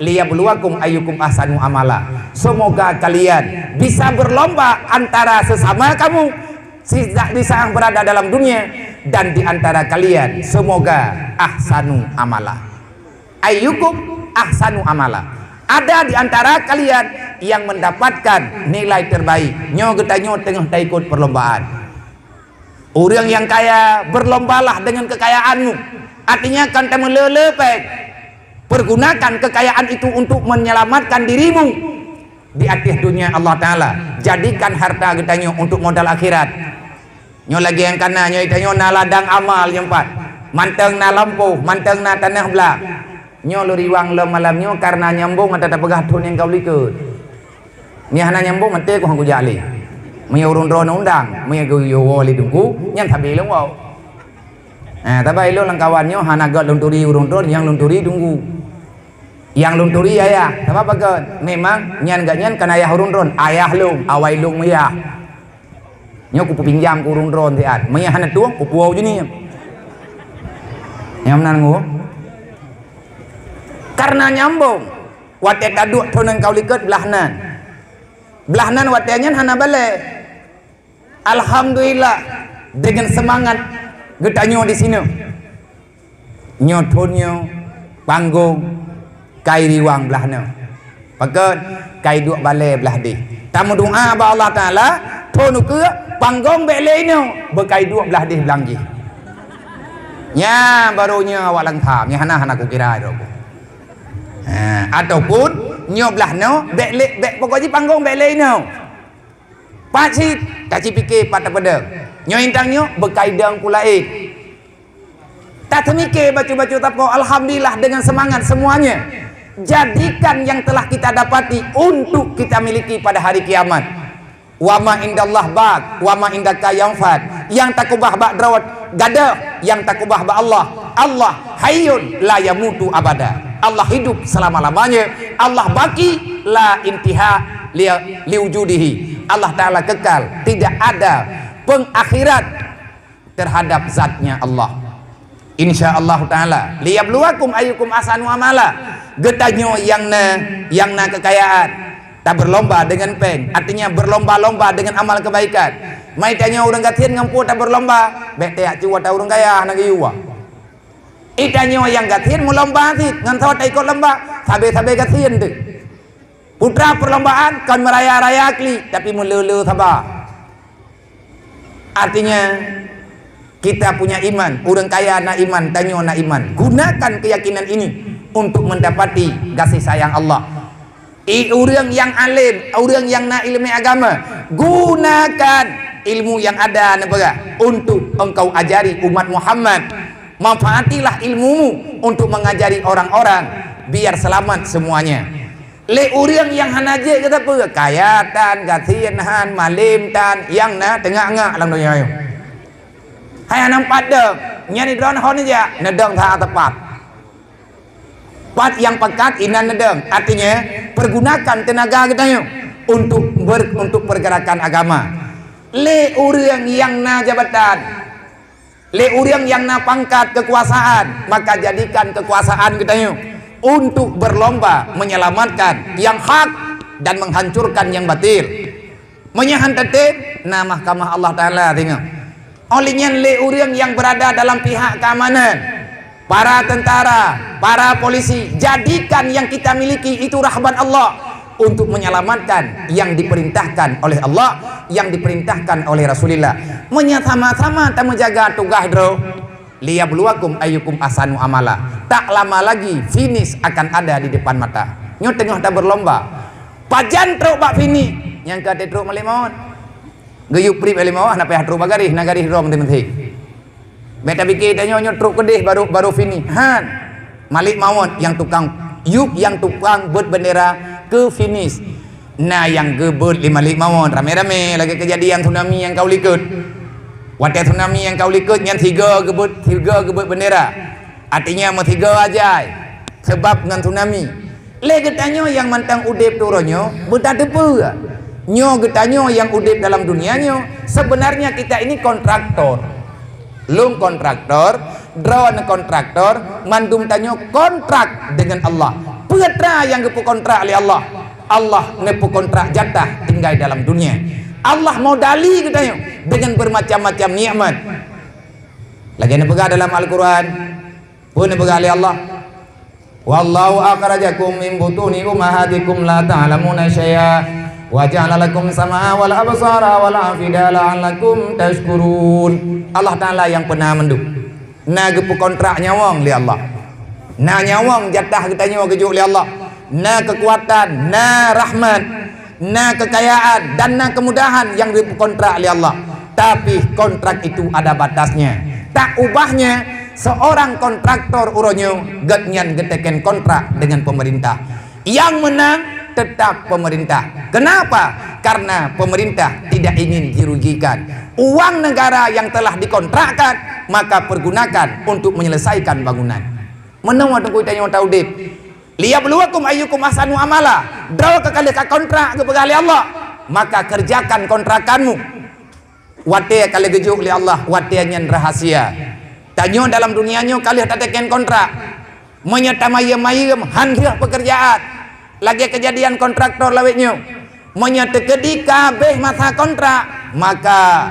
"Liyabluwakum ayyukum ahsanu amala." Semoga kalian bisa berlomba antara sesama kamu si-, di saat berada dalam dunia dan di antara kalian semoga ahsanu amala. "Ayyukum ahsanu amala." Ada di antara kalian yang mendapatkan nilai terbaik. Nyoe geutanyoe teungoh taikot perlombaan. Ureuëng nyang kaya, berlombalah dengan kekayaanmu. Artinya, kon tameulé-lé péng. Pergunakan kekayaan itu untuk menyelamatkan dirimu di atas dunia Allah Taala. Jadikan harta geutanyoe untuk modal akhirat. Nyoe lagée nyang kana nyoe, tanyoe na ladang amal nyoe pat. Mantong na lampôh, mantong na tanoh blang. Nyoe lôn riwang lom malam nyoe karena nyambong ata tapeugah thon nyang ka u likot. Meunyo hana nyambong, maté ku han kujak lé. Meunyo ureuëng droeneuh undang, meunyo geuyue woe lé teungku, nyan sabe lôn woe. Ha, tapi ilôn lam kawan nyoe hana gét lôn turi ureuëng droeneuh, nyang lôn turi teungku. Nyang lôn turi ayah, sabab pakon? Memang nyan gobnyan kon ayah ureuëng droeneuh, ayah lôn, awai lôn meuyah. Nyoe kupeupinjam keu ureuëng droeneuh siat. Meunyo hana tueng, kupuwoe u jih nyan. Nyang meunan ngô. Karena nyambong, watée taduek thon nyang ka u likot blah nan. Blah nan watée nyan hana balée. Alhamdulillah, dengan semangat geutanyoe di sinoe. Nyoe thon nyoe panggong kai riwang blah nyoe. Pakon? Kai duek balée blah deh. Tameudoá bak Allah Taala, thon ukeue Panggong bèk lé inoe, beukai duek blah deh blang jih. Nyan baru nyoe awak lam tham, nyan hana, hana kukira droe. Ha, ataupun nyoe blah noe, bèk lé, bèk, pokok jih panggong bèk lé inoe. Pat cit, tacipike pat tapeudong. Nyoe intan nyoe beukai dong pula ék. Tateumike bacut-bacut tapo, alhamdulillah, dengan semangat semuanya. Jadikan yang telah kita dapati untuk kita miliki pada hari kiamat. Wa ma indallah baq, wa ma indaka yanfad. Nyang takeubah bak droe gadôh, nyang takeubah bak Allah. Allah hayyun la yamutu abada. Allah hidup selama-lamanya. Allah baqi la intiha li, liwujudihi. Allah Ta'ala kekal, tidak ada pengakhiran terhadap zatnya Allah. Insya Allah Ta'ala, liyabluwakum ayyukum ahsanu amala. Geutanyoe nyang na, nyang na keukayaan, tabeurlomba deungon péng, artinya beurlomba-lomba deungon amal keubaikan. Mai tanyoe ureuëng gasien ngon peue tabeurlomba, bèk tajak cit ata ureuëng kaya hana geuyue. Itanyoe nyang gasien meulomba cit, ngon soe taikot lomba, sabe-sabe gasien teuh. Putra perlombaan kon meuraya-raya klik, tapi meuleu-leu saba. Artinya, kita punya iman, ureuëng kaya na iman, tanyoe na iman. Gunakan keyakinan ini untuk mendapati kasih sayang Allah. I ureuëng nyang além, ureuëng nyang na iéleumé agama, gunakan ilmu yang ada neupeugah untuk engkau ajari umat Muhammad. Manfaatilah ilmumu untuk mengajari orang-orang biar selamat semuanya. Lé ureuëng nyang hana jeuet gata peue, kaya tan, gasien han, malém tan, nyang na teungak-ngak lam donya nyoe. Hai hana meupat dong, nyan droeneuh hon jak, neudong that teupat. Pat nyang pakat inan neudong, artinya pergunakan tenaga geutanyoe untuk ber, untuk pergerakan agama. Lé ureuëng nyang na jabatan, lé ureuëng nyang na pangkat keukuasaan, maka jadikan keukuasaan geutanyoe untuk berlomba menyelamatkan yang hak dan menghancurkan yang batil. Meunyoe han tatem, na mahkamah Allah Ta'ala singoh. Óh lheueh nyan lé ureuëng nyang berada dalam pihak keamanan, para tentara, para polisi, jadikan yang kita miliki itu rahmat Allah untuk menyelamatkan yang diperintahkan oleh Allah, yang diperintahkan oleh Rasulullah. Meunyoe sama-sama tameujaga tugaih droe, liyabluwakum ayyukum ahsanu amala. Tak lama lagi finish akan ada di depan mata. Nyoe teungoh tabeurlomba. Pajan trok bak finish, nyang ka trok malék mawöt. Geuyue prip malék mawöt, hana payah trok bak garéh, na garéh droe meuntèng-meuntèng. Bèk tapike tanyoe nyoe trok keudeh baru, baru finish. Han. Malék mawöt nyang tukang yup, nyang tukang beuet bendera keu finish. Na nyang geubeuet lé malék mawöt ramé-ramé lagèe keujadian tsunami nyang ka u likot. Watèe tsunami nyang ka u likot nyan sigoe geubeuet, sigoe geubeuet bendera. Artinya meusigoe ajai. Sabab ngon tsunami. Lé geutanyoe nyang mantong udép di uroe nyoe, beutateupeue. Nyoe geutanyoe nyang udép dalam dunia nyoe, sebenarnya kita ini kontraktor. Lôn kontraktor, droeneuh kontraktor, mandum tanyoe kontrak deungon Allah. Peue atra nyang geupeukontrak lé Allah? Allah neupeukontrak jatah tinggai dalam dunia. Allah modali geutanyoe deungon bermacam-macam nikmat. Lagèe neupeugah dalam Al-Quran, peue neupeugah lé Allah? Wallahu akhrajakum min butuni ummahatikum la ta'lamuna syai'a wa ja'ala lakum sam'a wal absara wal afida la'allakum tashkurun. Allah Ta'ala nyang peuna mandum. Na geupeukontrak nyawöng lé Allah. Na nyawöng jatah geutanyoe geujok lé Allah. Na keukuatan, na rahmat. Na keukayaan dan na keumudahan nyang geupeukontrak lé Allah. Tapi kontrak itu ada batasnya. Tak ubahnya, seorang kontraktor uroe nyoe gobnyan geuteken kontrak deungon pemerintah. Nyang meunang tetap pemerintah. Kenapa? Karena pemerintah tidak ingin dirugikan. Uang negara yang telah dikontrakkan, maka pergunakan untuk menyelesaikan bangunan. Meunoe teungku tanyoe taudép. Liyabluwakum ayyukum ahsanu amala. Droe ka ka lheueh ka kontrak geupeugah lé Allah, maka kerjakan kontrakanmu. Watèe ka lheueh geujok lé Allah, watèe nyan rahasia. Tanyoe dalam dunia nyoe ka lheueh tateken kontrak. Meunyoe tamayeuem-mayeuem han lheueh peukeurjaan, lagèe keujadian kontraktor lawét nyoe. Meunyoe teukeudi ka habéh masa kontrak, maka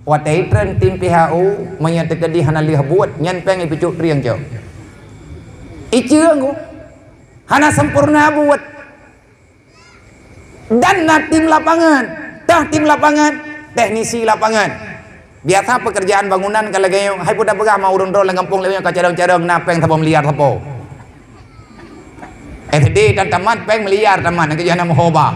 watèe itreun tim P H U, meunyoe teukeudi hana lheueh buet, nyan pèng ipeucok trieng cok. Iceueng ku. Hana sempurna buet. Dan na tim lapangan. Tah tim lapangan, Teknisi lapangan. Biasa pekerjaan bangunan ka lagèe nyoe, hai peue tapeugah ma ureueng droe lam gampông lagèe nyoe ka carông-carông na pèng saboh miliar sapo. S D tan tamat pèng miliar tamat, nyang keujeuet hana meuho ba.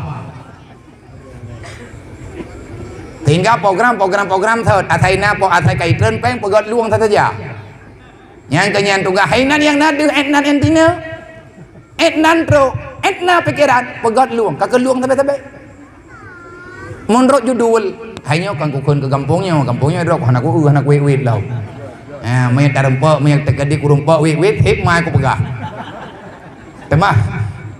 Sehingga program-program, program thot, asai na po, asai ka itreun pèng peugöt lueng saja. Nyang keu nyan tugaih hai nan nyang na deuh, eh, nan intina. Eh, nan trok, eh, na pikeran, peugöt lueng, ka keu lueng sabe-sabe. Meunurot judul, hai nyoe kan kukheun keu gampông nyoe, gampông nyoe droe hana ku, hana kuwet-wet lom. Ha, meunyoe tarumpok, meunyoe teukeudi kurumpok wet-wet, hikmah kupeugah. Teuma,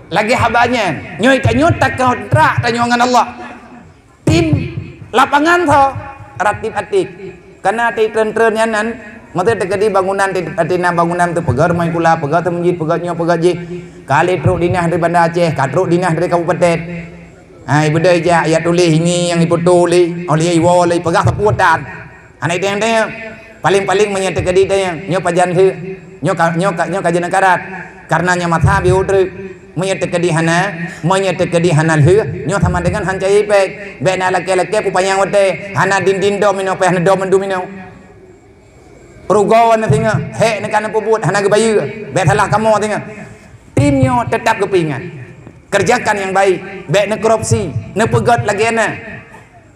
lagèe haba nyan, nyoe tanyoe takontrak tanyoe ngon Allah. Tim lapangan tho, ratib atik. Kana titreun-treun nyan nan, maksud teukeudi bangunan, ti-, tina bangunan teuh peugöt rumoh sikula, peugöt teuh meuseujid, peugöt nyoe, peugöt jih. Ka lheueh trok dinas dari Banda Aceh, ka trok dinas dari kabupaten. Ha, ibeudôh ijak, ijak tuléh ini nyang iputoh lé, oh lé iwoe lé, ipeugah sapeue tan. Hana iteng-teng. Paléng-paléng meunyoe teukeudi teuh, nyoe pajan lheueh, nyoe ka, nyoe ka, nyoe ka jeuet neukarat. Kareuna nyoe masa biôh treuk. Meunyoe teukeudi hana, meunyoe teukeudi hana lheueh, nyoe sama dengan han caya ipèk. Bèk na lakèe-lakèe peupanyang watèe, hana din-din dom inoe, payah neudom mandum inoe. Rugoe na singoh, hék na ka neupeubuet, hana geubayeue. Bèk salah kamoe singoh. Tim nyoe teutap geupeuingat. Kerjakan nyang baik, bèk neukorupsi, neupeugöt lagèe na.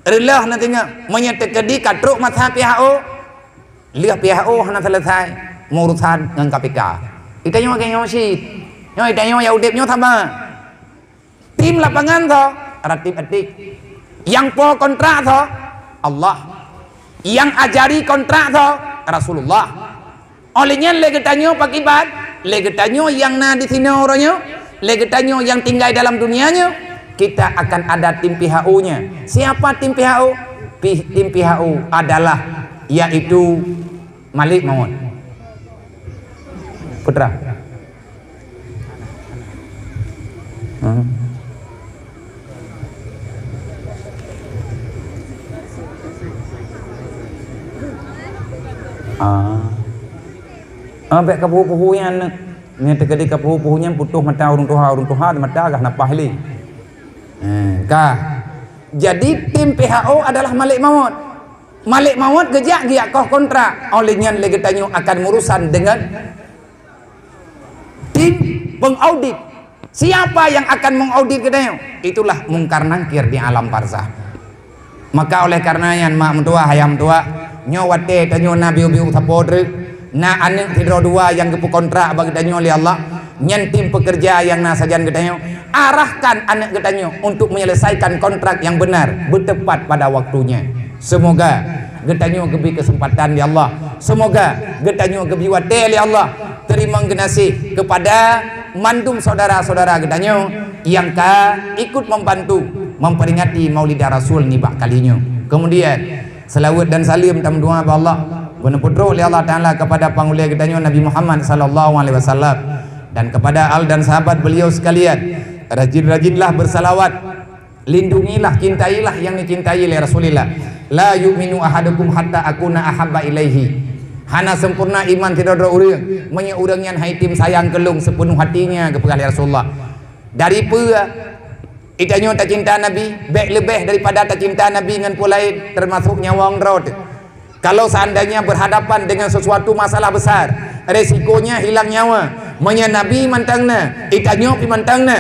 Reuloh na singoh, meunyoe teukeudi ka trok masa P H O, lheueh P H O hana seuleusai, meurusan ngon K P K. Itanyoe lagèe nyoe cit. Nyoe itanyoe nyang udép nyoe sama. Tim lapangan tho, ratib atik. Nyang po kontrak tho, Allah. Nyang ajari kontrak tho, Rasulullah. Oleh nyan lé geutanyoe pakiban, lé geutanyoe nyang na di sinoe uroe nyoe, lé geutanyoe nyang tinggai dalam dunia nyoe, kita akan ada tim P H O-nya. Siapa tim P H O? Pi-, tim P H O adalah, yaitu Malik Maut. Putra. Hmm. Ah. Ah, bèk kapuhu-puhu nyan. Nyan teukeudi kapuhu-puhu nyan putôh mata ureueng tuha, ureueng tuha mata gah napah lé. Eh, ka. Jadi tim P H O adalah Malik Maut. Malik Maut geujak geujak koh kontrak. Oleh nyan lé geutanyoe akan meurusan dengan tim pengaudit. Siapa yang akan mengaudit geutanyoe? Itulah Mungkar Nangkir di alam barzakh. Maka oleh karena nyan, mak meutuah, ayah meutuah, nyoe watèe tanyoe na biu-biu sapo treuk, na aneuk sidroe dua nyang geupeukontrak bak geutanyoe lé Allah, nyan tim pekerja nyang na sajan geutanyoe, arahkan aneuk geutanyoe untuk menyelesaikan kontrak yang benar, bertepat pada waktunya. Semoga geutanyoe geubri keuseumpatan lé Allah. Semoga geutanyoe geubri watèe lé Allah. Teurimong geunaséh keupada mandum syedara-syedara geutanyoe nyang ka ikut membantu memperingati Maulidah Rasul nibak kali nyoe. Kemudian, seulaweuet dan saleuem tameudoa bak Allah, beuneuputrok lé Allah Taala keupada pangulèe geutanyoe Nabi Muhammad sallallahu alaihi wasallam dan keupada al dan sahabat beliau sekalian. Rajin-rajinlah bersalawat. Lindungilah, cintailah nyang dicintai lé Rasulillah. "La yu'minu ahadukum hatta akuna ahabba ilaihi." Hana sempurna iman sidroe-droe ureueng, meunyoe ureueng nyan han item sayang keu lôn sipeunoh até nyan, geupeugah lé Rasulullah. Dari peue? Geutanyoe tacinta Nabi, bèk leubeh daripada tacinta Nabi ngon peue laén, teumasok nyawa droe teuh. Kalau seandainya berhadapan dengan sesuatu masalah besar, resikonya hilang nyawa. Meunyoe Nabi mantong na, geutanyoe pih mantong na.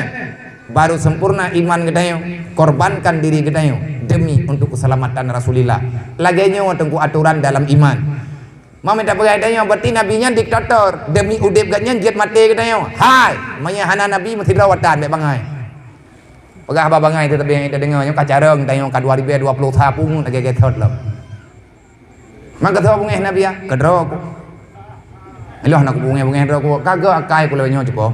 Baru sempurna iman geutanyoe, korbankan diri geutanyoe demi untuk keselamatan Rasulillah. Lagèe nyoe teungku atoran dalam iman. Meunyoe tapeugah geutanyoe, berarti Nabi nyan diktator, demi udép geuh nyan jeuet maté geutanyoe. Hai, meunyoe hana Nabi meusidroe watèe bèk bangai. Peugah haba bangai teuh, tapi nyang tadeungoe nyoe ka carông tanyoe ka dua ribèe dua ploh sa pungo lagèe gèt thot lom. Maka soe beungèh Nabi, ah, keudroe ku. Iloh na kubeungèh-beungèh droe ku, ka gèt akai ku lagèe nyoe cupo.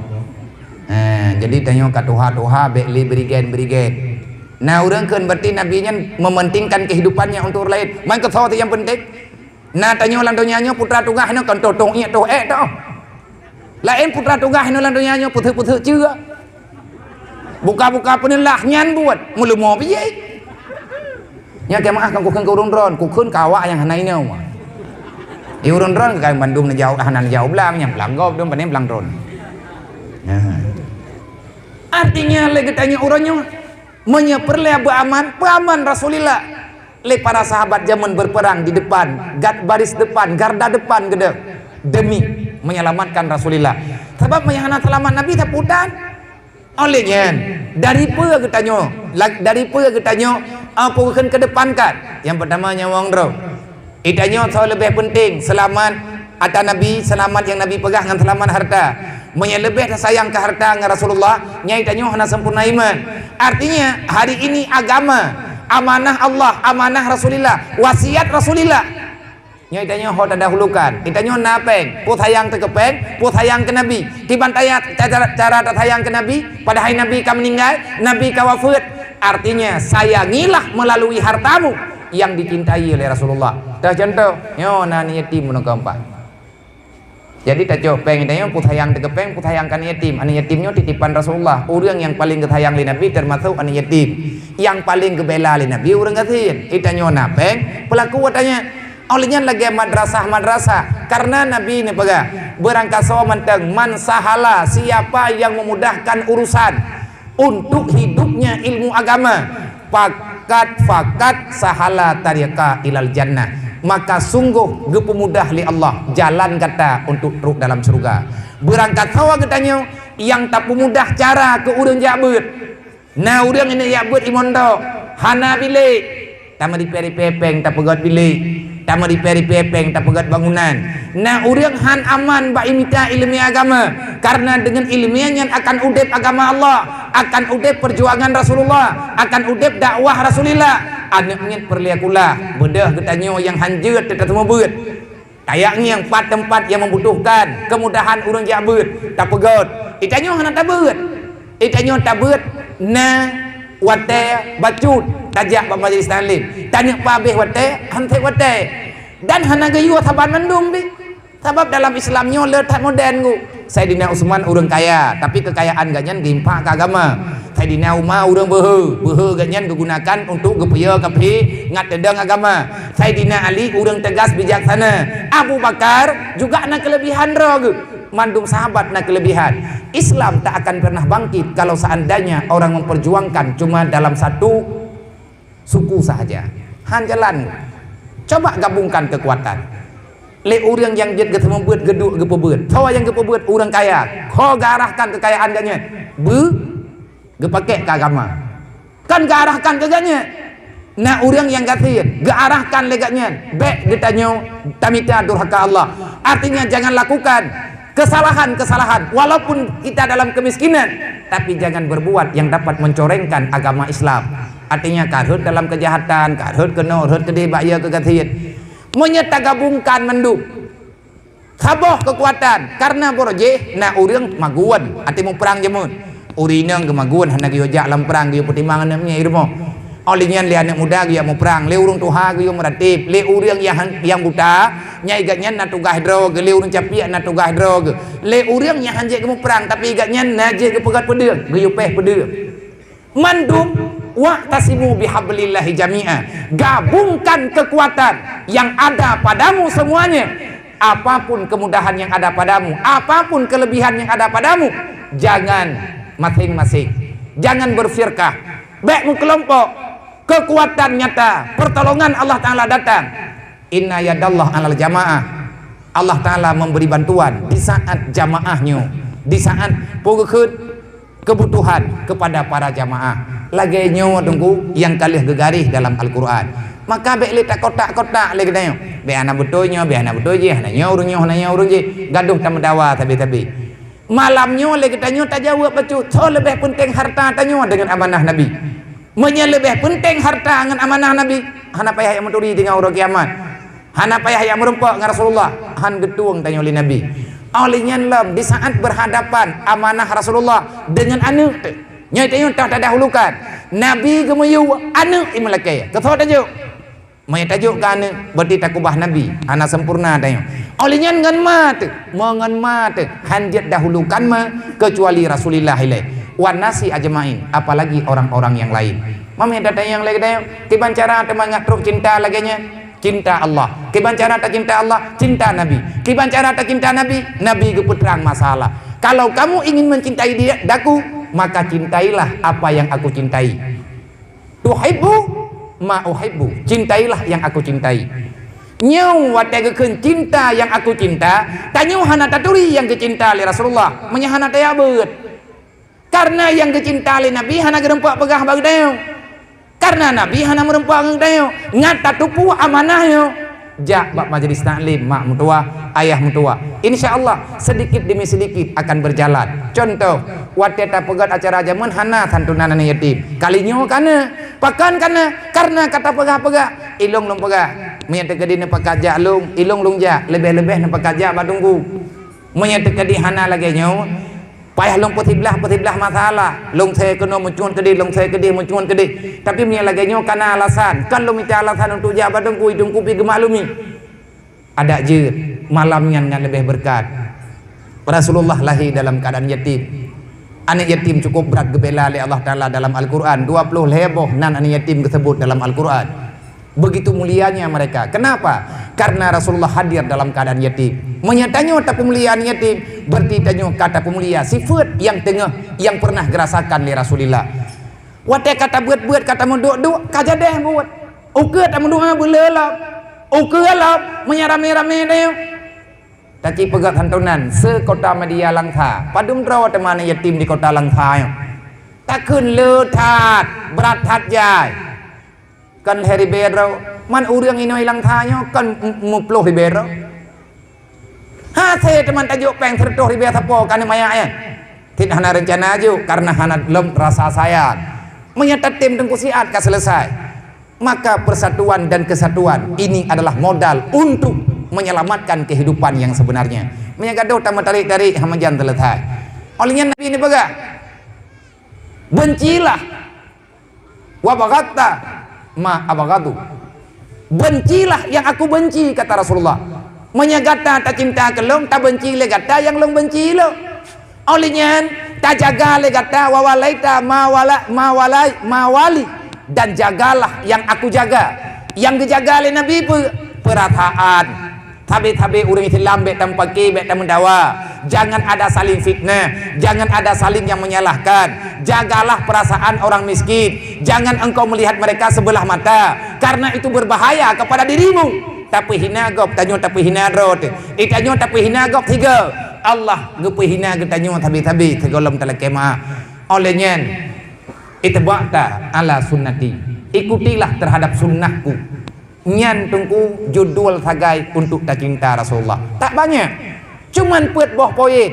Eh, jadi tanyoe ka tuha-tuha bèk lé berigen-berigen. Nah, ureueng kheun berarti Nabi nyan mementingkan kehidupannya untuk orang lain. Maka soe nyang penting. Nah, tanyoe lam donya nyoe putra tugaih nyoe kon toh-toh iek toh ék toh. Laén putra tugaih nyoe lam donya nyoe peutheuk-peutheuk ceue. Buka-buka peuneulah nyan buet, meuleumo bijéh. Nyan keu meu'ah kan kukheun keu ureueng droen, kukheun keu awak nyang hana inong. Di ureueng droen keu kayém bandum neujaweueb, hana neujaweueb blang, nyang blang gob dum, pane blang droen. Nah. Artinya lé geutanyoe uroe nyoe, meunyoe peureulèe beuaman, peuaman Rasulillah. lé para sahabat jameun berperang di depan, gad-, baris depan, garda depan keudeh, demi menyelamatkan Rasulullah. Sabab meunyo hana seulamat Nabi, sapeue utan? Oleh nyan, dari peue geutanyoe, la-, dari peue geutanyoe, ah, peue keukeun keudepankan? Nyang peutama nyawöng droe. Geutanyoe soe leubeh peunteng, seulamat ata Nabi, seulamat nyang Nabi peugah ngon seulamat harta. Meunyo leubeh tasayang keu harta ngon Rasulullah, nyan geutanyoe hana sempurna iman. Artinya, hari ini agama, amanah Allah, amanah Rasulillah, wasiat Rasulillah. Nyoe geutanyoe ho tadahulukan. Geutanyoe na péng, peue sayang teuh keu péng, peue sayang keu Nabi. Kiban taya-, cara, cara tasayang keu Nabi, padahai Nabi ka meuninggai, Nabi ka wafeuet. Artinya, sayangilah melalui hartamu yang dicintai oleh Rasulullah. Teuh contoh, nyoe na aneuk yatim bunoe keumpat. Jadi tacok péng geutanyoe, peue sayang teuh keu péng, peue sayang keu aneuk yatim. Aneuk yatim nyoe titipan Rasulullah. Ureuëng nyang paleng geusayang lé Nabi teumasok aneuk yatim. Nyang paleng geubela lé Nabi ureuëng gasien. Geutanyoe na péng, peulaku watanya. Óh lheueh nyan lagée madrasah-madrasah, kareuna Nabi neupeugah, "Beurangkasoe mantong, man sahala, siapa yang memudahkan urusan untuk hidupnya ilmu agama, fakat, fakat sahala tariqa ilal jannah, maka sungguh geupeumudah lé Allah jalan gata untuk trok dalam syeuruga." Beurangkasoe geutanyoe nyang tapeumudah cara keu ureuëng jak beuet. Na ureuëng inong jak beuet i mondok, hana bilék, tameuripée-ripée péng tapeugét bilék, tameuripée-ripée péng tapeugét bangunan. Na ureuëng hán aman bak imita iéleumé agama, kareuna deungon iéleumé nyan akan udeb agama Allah, akan udeb peujuangan Rasulullah, akan udeb dakwah Rasulillah. Aneuk miet peureulée kulah, beudôh geutanyoe nyang hán jeuet teuka seumeubeuet. Kayak ngieng pat teumpat nyang membutuhkan keumudahan ureuëng jak beuet, tapeugét. Geutanyoe hana tabeuet. Geutanyoe tabeuet na watée bacut tajak bak majelis taklim. Taneuk pabéh watée, han sép watée. Dan hana geuyue saban mandum pih. Sabab dalam Islam nyoe le that modern gu. Saidina Utsman ureuëng kaya, tapi keukayaan geuh nyan geuimpak keu agama. Saidina Umar ureuëng beuhe, beuhe geuh nyan geugunakan untuk geupeuyô kafé ngat teudong agama. Saidina Ali ureuëng teugas bijaksana. Abu Bakar juga na keulebihan droe geuh. Mandum sahabat na keulebihan. Islam tak akan pernah bangkit kalau seandainya orang memperjuangkan cuma dalam satu suku sahaja. Han jalan. Coba gabungkan keukuatan. Lé ureuëng nyang jeuet geuseumeubeuet geuduek geupeubeuet. Soe nyang geupeubeuet ureuëng kaya. Ho geuarahkan keukayaan geuh nyan. Beu geupakée keu agama. Kan geuarahkan keu geuh nyan. Na ureuëng nyang gasien geuarahkan lé geuh nyan. Bék geutanyoe tamita durhaka Allah. Artinya jangan lakukan kesalahan-kesalahan, walaupun kita dalam kemiskinan, tapi jangan berbuat yang dapat mencorengkan agama Islam. Artinya, ka rhot dalam keujahatan, ka rhot keunoe, rhot keudeh bak ya keu gasien. Meunyoe tagabungkan mandum, saboh keukuatan, kareuna boro jih na ureuëng magun, até muprang jameun. Ureuëng inong geumagun hana geuyue jak lam prang, geuyue peutimang aneuk miet i rumoh. Óh lheueh nyan lé aneuk muda geuyue muprang, lé ureuëng tuha geuyue meuratéb, lé ureuëng nyang, nyang buta, nyang geuh nyan na tugaih droe geuh, lé ureuëng capiek na tugaih droe geuh, lé ureuëng nyang han jeuet geumuprang tapi geuh nyan na jeuet geupeugét peudeueng, geuyue péh peudeueng. Mandum, "Wa'tasimu bihablillahi jami'a." Gabungkan kekuatan yang ada padamu semuanya. Apapun kemudahan yang ada padamu, apapun kelebihan yang ada padamu, jangan masing-masing. Jangan berfirqah. Bék meukelompok. Kekuatan nyata, pertolongan Allah Taala datang. Inna yadallah alal jamaah. Allah Taala memberi bantuan di saat jamaah nyoe, di saat peue geukheun kebutuhan kepada para jamaah. Lagée nyoe teungku nyang ka lheueh geugaréh dalam Al-Quran. Maka bék lé takotak-kotak lé geutanyoe. Bék hana beutôi nyoe, bék hana beutôi jih, hana nyoe ureuëng nyoe, hana nyoe ureuëng jih. Gadoh tameudawa sabe-sabe. Malam nyoe lé geutanyoe tajaweueb bacut, soe leubeh peunteng harta tanyoe deungon amanah Nabi. Meunyoe leubeh peunteng harta ngon amanah Nabi, hana payah jak meuturi deungon uroe kiamat. Hana payah jak meurumpok ngon Rasulullah, han geutueng tanyoe lé Nabi. Óh lheueh nyan lom, di saat berhadapan amanah Rasulullah deungon aneuk teuh. Nyoe tanyoe toh tadahulukan. Nabi geumeuyue aneuk i meulakée. Keu soe tajok? Meunyoe tajok keu aneuk, berarti takubah Nabi, hana sempurna tanyoe. Óh lheueh nyan ngon ma teuh, meungon ma teuh, han jeuet dahulukan ma, keucuali Rasulillah ilée. Wan nasi ajmain, apalagi orang-orang yang lain. Mameh tatanyong lé geutanyoe, kiban cara teumangat trok cinta lagée nyan? Cinta Allah. Kiban cara tacinta Allah? Cinta Nabi. Kiban cara tacinta Nabi? Nabi geupeutrang masalah. Kalau kamu ingin mencintai dia, daku, maka cintailah apa yang aku cintai. Tuhibbu Ma uhibbu, cintailah yang aku cintai. Nyoe watée geukheun cinta yang aku cinta, tanyoe hana taturi nyang geucinta lé Rasulullah, meunyoe hana tajak beuet. Karena nyang geucinta lé Nabi hana geureumpok peugah bak geutanyoe. Karena Nabi hana meureumpok ngon geutanyoe, ngat tatupue amanah nyoe. Jak bak majelis taklim mak meutuwah, ayah meutuwah. Insya Allah, sedikit demi sedikit akan berjalan. Contoh, watée tapeugét acara jameun hana santunan aneuk yatim. Kali nyoe ka na. Pakon ka na? Karena ka tapeugah-peugah. Ilong lôn peugah. Meunyoe teukeudi neupakat jak lôn, ilong lôn jak. Leubeh-leubeh neupakat jak bak teungku. Meunyoe teukeudi hana lagée nyoe, payah lôn peusiblah-peusiblah masalah. Lôn sée keunoe meucungon keudeh, lôn sée keudeh meucungon keudeh. Tapi meunyoe lagée nyoe ka na alasan, kon lôn mita alasan untuk jak bak teungku, teungku pih geumaklumi. Adak jeuet, malam nyan ngat leubeh beureukat. Rasulullah lahé dalam keuadaan yatim. Aneuk yatim cukup brat geubela lé Allah Taala dalam Al-Qur'an. Dua ploh lhée boh nan aneuk yatim geuseubut dalam Al-Qur'an. Begitu mulianya mereka. Kenapa? Karena Rasulullah hadir dalam keadaan yatim. Meunyoe tanyoe tapeumulia aneuk yatim, berarti tanyoe ka tapeumulia sifeuet nyang teungoh, nyang pernah geurasakan lé Rasulullah. Watée ka tabeuet-beuet, ka tameuduek-duek, ka jadeh buet. Ukeue tameuduek, beuleulop. Ukeue lop, meunyoe ramé-ramé tanyoe. Tacit peugét santunan, se-Kota Madya Langsa. Padum droe teuma aneuk yatim di Kota Langsa nyoe. Takheun le that, brat that jai. Kon lhée ribée droe, man ureuëng inoe i Langsa nyoe kon m-, muploh ribée droe. Hase teuma tajok péng seureutôh ribée sapo keu aneuk manyak nyan. Cit hana reuncana jok, karena hana lom rasa sayang. Meunyoe tatem teungku siat ka selesai. Maka persatuan dan kesatuan ini adalah modal untuk menyelamatkan kehidupan yang sebenarnya. Meunyoe gadoh tameutarek-tarek, hana meujan selesai. Óh lheueh nyan Nabi neupeugah, "Bencilah, wa baghatta ma abghadu." Bencilah yang aku benci, kata Rasulullah. Meunyoe gata tacinta keu lôn, tabenci lé gata nyang lôn benci lôn. Óh lheueh nyan, tajaga lé gata, wa walaita ma wala, ma walai, ma wali, dan jagalah yang aku jaga. Nyang geujaga lé Nabi peue? Peurasaan. Sabe-sabe ureuëng Islam bék tameupaké, bék tameudawa. Jangan ada saling fitnah, jangan ada saling yang menyalahkan. Jagalah perasaan orang miskin. Jangan engkau melihat mereka sebelah mata, karena itu berbahaya kepada dirimu. Tapeuhina gob, tanyoe tapeuhina droe teuh. Eh, tanyoe tapeuhina gob sigoe. Allah geupeuhina geutanyoe sabe-sabe sigohlom talakée meu'ah. Óh lheueh nyan, "Ittaba'ta ala sunnati." Ikutilah terhadap sunnahku. Nyan teungku judul sagai untuk tacinta Rasulullah. Tak banyak. Cuman peuet boh poin.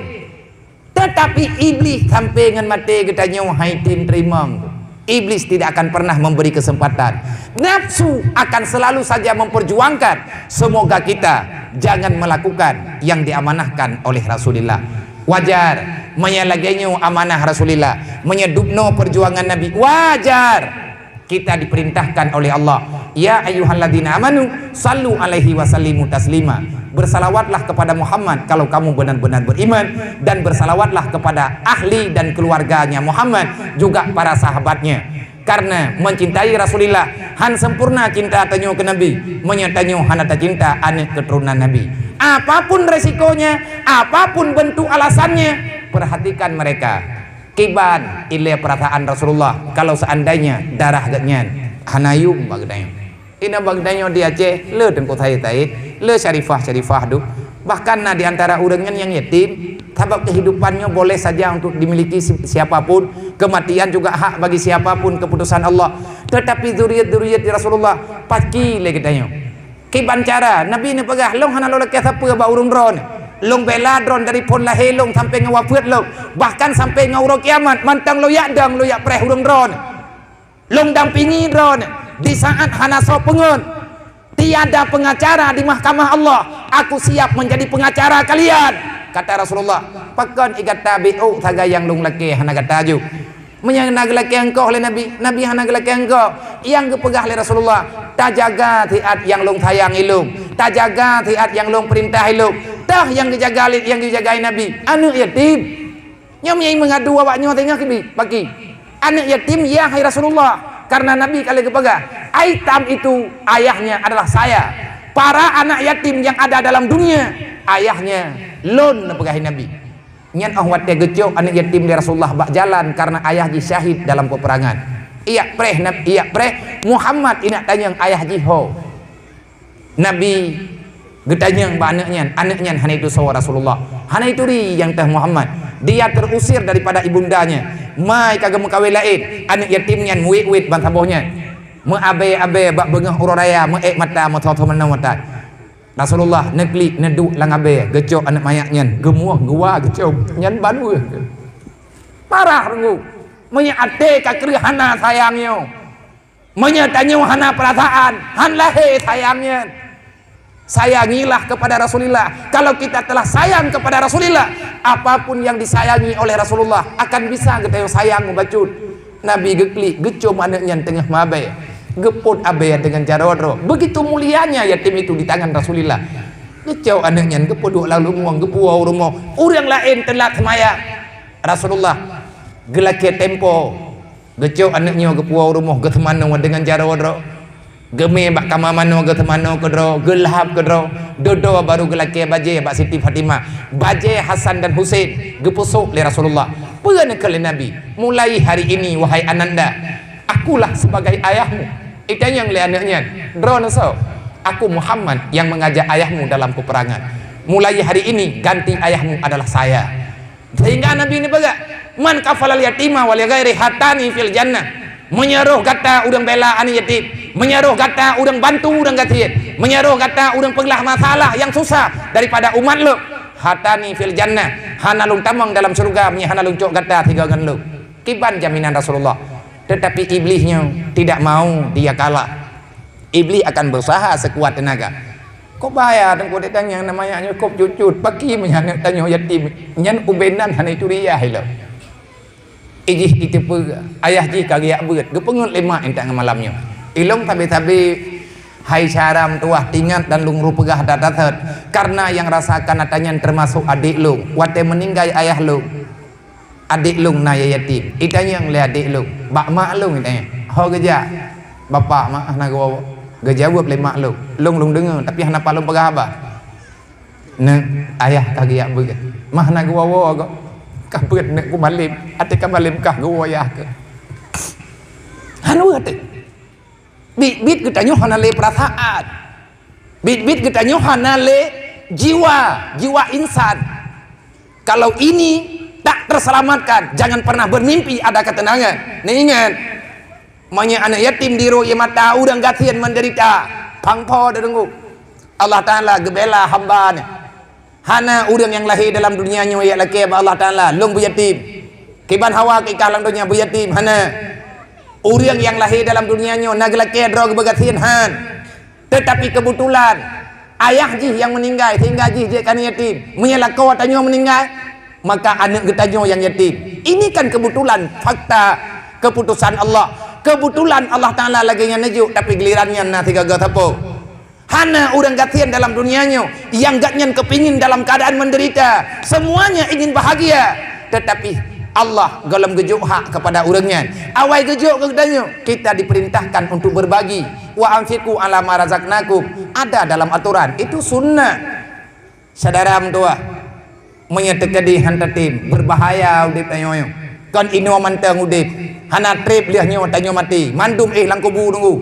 Tetapi Iblis sampai ngon maté geutanyoe hai tem teurimong. Iblis tidak akan pernah memberi kesempatan. Nafsu akan selalu saja memperjuangkan. Semoga kita jangan melakukan yang diamanahkan oleh Rasulullah. Wajar, meunyoe lagée nyoe amanah Rasulullah, meunyoe dubnoe perjuangan Nabi, wajar. Kita diperintahkan oleh Allah, "Ya ayyuhalladzina amanu, sallu alaihi wa sallimu taslima." Bersalawatlah kepada Muhammad kalau kamu benar-benar beriman, dan bersalawatlah kepada ahli dan keluarganya Muhammad, juga para sahabatnya. Karena mencintai Rasulullah, han sempurna cinta tanyoe keu Nabi, meunyoe tanyoe hana tacinta aneuk keturunan Nabi. Apapun resikonya, apapun bentuk alasannya, perhatikan mereka. Kiban ilée perasaan Rasulullah kalau seandainya darah geuhnyan hana yuem bak geutanyoe. Inoe bak geutanyoe di Aceh, le Teungku Said-Said, le syarifah-syarifah duek. Bahkan na di antara ureuëng nyan nyang yatim, sabab kehidupan nyoe boleh saja untuk dimiliki si-, siapa pun, kematian juga hak bagi siapa pun, keputusan Allah. Tetapi zuriat-zuriat di Rasulullah, paki lé geutanyoe. Kiban cara, Nabi neupeugah, "Lôn hana lôn lakée sapeue bak ureuëng droeneuh. Lôn bela droeneuh dari phon lahé lôn sampai ngon wafeuet lôn, bahkan sampai ngon uroe kiamat, mantong lôn jak dong, lôn jak preh ureuëng droeneuh. Lôn dampingi droeneuh di saat hana soe peungon. Tiada pengacara di mahkamah Allah, aku siap menjadi pengacara kalian," kata Rasulullah. Pakon i gata biôk sagai nyang lôn lakée hana gata aju? Meunyoe na geulakée engkoh lé Nabi, Nabi hana geulakée engkoh. Nyang geupeugah lé Rasulullah, "Tajaga siat nyang lôn sayang ilông, tajaga siat nyang lôn peurintah ilông." Toh nyang geujaga lé, nyang geujagai Nabi, aneuk yatim. Nyoe meunyoe meungadu awak nyoe teungoh kibi, baki. Aneuk yatim, ya hai Rasulullah, karena Nabi ka lheueh geupeugah, "Aitam itu ayahnya adalah saya. Para anak yatim yang ada dalam dunia, ayahnya lôn," neupeugah Nabi. Nyan óh watée geucok aneuk yatim lé Rasulullah bak jalan karena ayah jih syahid dalam peperangan. Iyak preh, nab-, iyak preh, Muhammad inak tanyong ayah jih ho. Nabi geutanyong bak aneuk nyan, aneuk nyan hana itusoe Rasulullah. Hana ituri nyang teuh Muhammad. Dia terusir daripada ibundanya. Mai ka geumeukawen laén, aneuk yatim nyan meuwét-wét ban saboh nyan. Meuabée-abée bak beungoh uroe raya, meuék mata, meutho-tho meunoe mata. Rasulullah neuklik, neuduek lam abée, geucok aneuk manyak nyan, geumuoh, geuwa, geucom, nyan ban weueh. Parah teungku. Meunyoe até ka kreueh hana sayang nyoe. Meunyoe tanyoe hana peurasaan, han lahé sayang nyan. Sayangilah kepada Rasulillah. Kalau kita telah sayang kepada Rasulillah, apapun yang disayangi oleh Rasulullah akan bisa geutanyoe sayang meubacut. Nabi geuklik, geucom aneuk nyan teungoh meuabée, geupot abée deungon jaroe droe. Begitu mulianya yatim itu di tangan Rasulillah. Geucok aneuk nyan, geupeuduek lam rumoh, geupuwoe u rumoh. Ureuëng laén teulat seumayang. Rasulullah geulakée tempo. Geucok aneuk nyoe, geupuwoe u rumoh, geuseumanoe deungon jaroe droe. Geumé bak kama manoe, geuseumanoe keudroe, geulhab keudroe. Dudoe baru geulakée bajée bak Siti Fatimah. Bajée Hasan dan Husein geupeusok lé Rasulullah. Peue neukheun lé Nabi, "Mulai hari ini, wahai Ananda, akulah sebagai ayahmu." Itanyong lé aneuk nyan, "Droeneuh soe?" "Aku Muhammad yang mengajak ayahmu dalam peperangan. Mulai hari ini, ganti ayahmu adalah saya." Sehingga Nabi neupeugah, "Man kafalal yatima wa li ghairi hatani fil jannah." Meunyoe roh gata ureuëng bela aneuk yatim, meunyoe roh gata ureuëng bantu ureuëng gasien, meunyoe roh gata ureuëng peuglah masalah nyang susah daripada umat lôn, hatani fil jannah, hana lôn tamong dalam syeuruga meunyoe hana lôn cok gata sigoe ngon lôn. Kiban jaminan Rasulullah. Tetapi Iblih nyoe tidak mau dia kalah. Iblih akan berusaha sekuat tenaga. Kok bahaya teungku, dek tangiang nama nyak nyoe kop cut-cut, paki meunyan aneuk tanyoe yatim, nyan ubé nan hana ituri yah ilong. Ijih iteupeue, ayah jih ka geujak beuet, geupeungeut lé mak intat ngon malam nyoe. Ilong sabe-sabe hai syara meutuwah, ingat dan lôn rupeugah that-that, karena nyang rasakan ata nyan teumasok adék lôn. Watée meuninggai ayah lôn, adék lôn na ya-, yatim. Itanyong lé adék lôn, bak mak lôn itanyong, "Ho geujak bapak mak hana geuwoe-woe?" Geujaweueb lé mak lôn, "Lôn, lôn deungoe, tapi hana pat lôn peugah haba." "Neuk, ayah ka geujak beuet, mah hana geuwoe-woe gob. Ka beuet neuk kumalem, até ka malem kah geuwoe yah keuh." Hana weueh até. Bit-bit geutanyoe hana lé peurasaan. Bit-bit geutanyoe hana lé jiwa, jiwa insan. Kalau ini tak terselamatkan, jangan pernah bermimpi ada ketenangan. Neuingat, meunyoe aneuk yatim di rot ié mata, ureuëng gasien menderita, pang po deungoe. Allah Taala geubela hamba nyan. Hana ureuëng nyang lahé dalam dunia nyoe jak lakée bak Allah Taala, "Lôn beuyatim." Kiban hawa keu ikah lam donya beuyatim, hana. Ureuëng nyang lahé dalam dunia nyoe na geulakée droe geubeugasien, han. Tetapi kebetulan ayah jih nyang meuninggai sehingga jih jeuet keu aneuk yatim. Meunyoe lakoe tanyoe meuninggai, maka aneuk geutanyoe nyang yatim. Ini kan kebetulan fakta keputusan Allah. Kebetulan Allah Taala lagée nyan neujok, tapi giliran nyan na sigaga sapo. Hana ureuëng gasien dalam dunia nyoe nyang gobnyan keupingin dalam keadaan menderita. Semuanya ingin bahagia, tetapi Allah gohlom geujok hak kepada ureuëng nyan. Awai geujok keu geutanyoe, kita diperintahkan untuk berbagi. "Wa anfiqu ala ma razaqnakum." Ada dalam aturan, itu sunnah. Syedara meutuwah, meunyoe teukeudi han tatem, beubahaya udeb tanyoe nyoe. Kon inoe mantong udeb, hana treb lheueh nyoe tanyoe maté, mandum éh lam kubu teungku.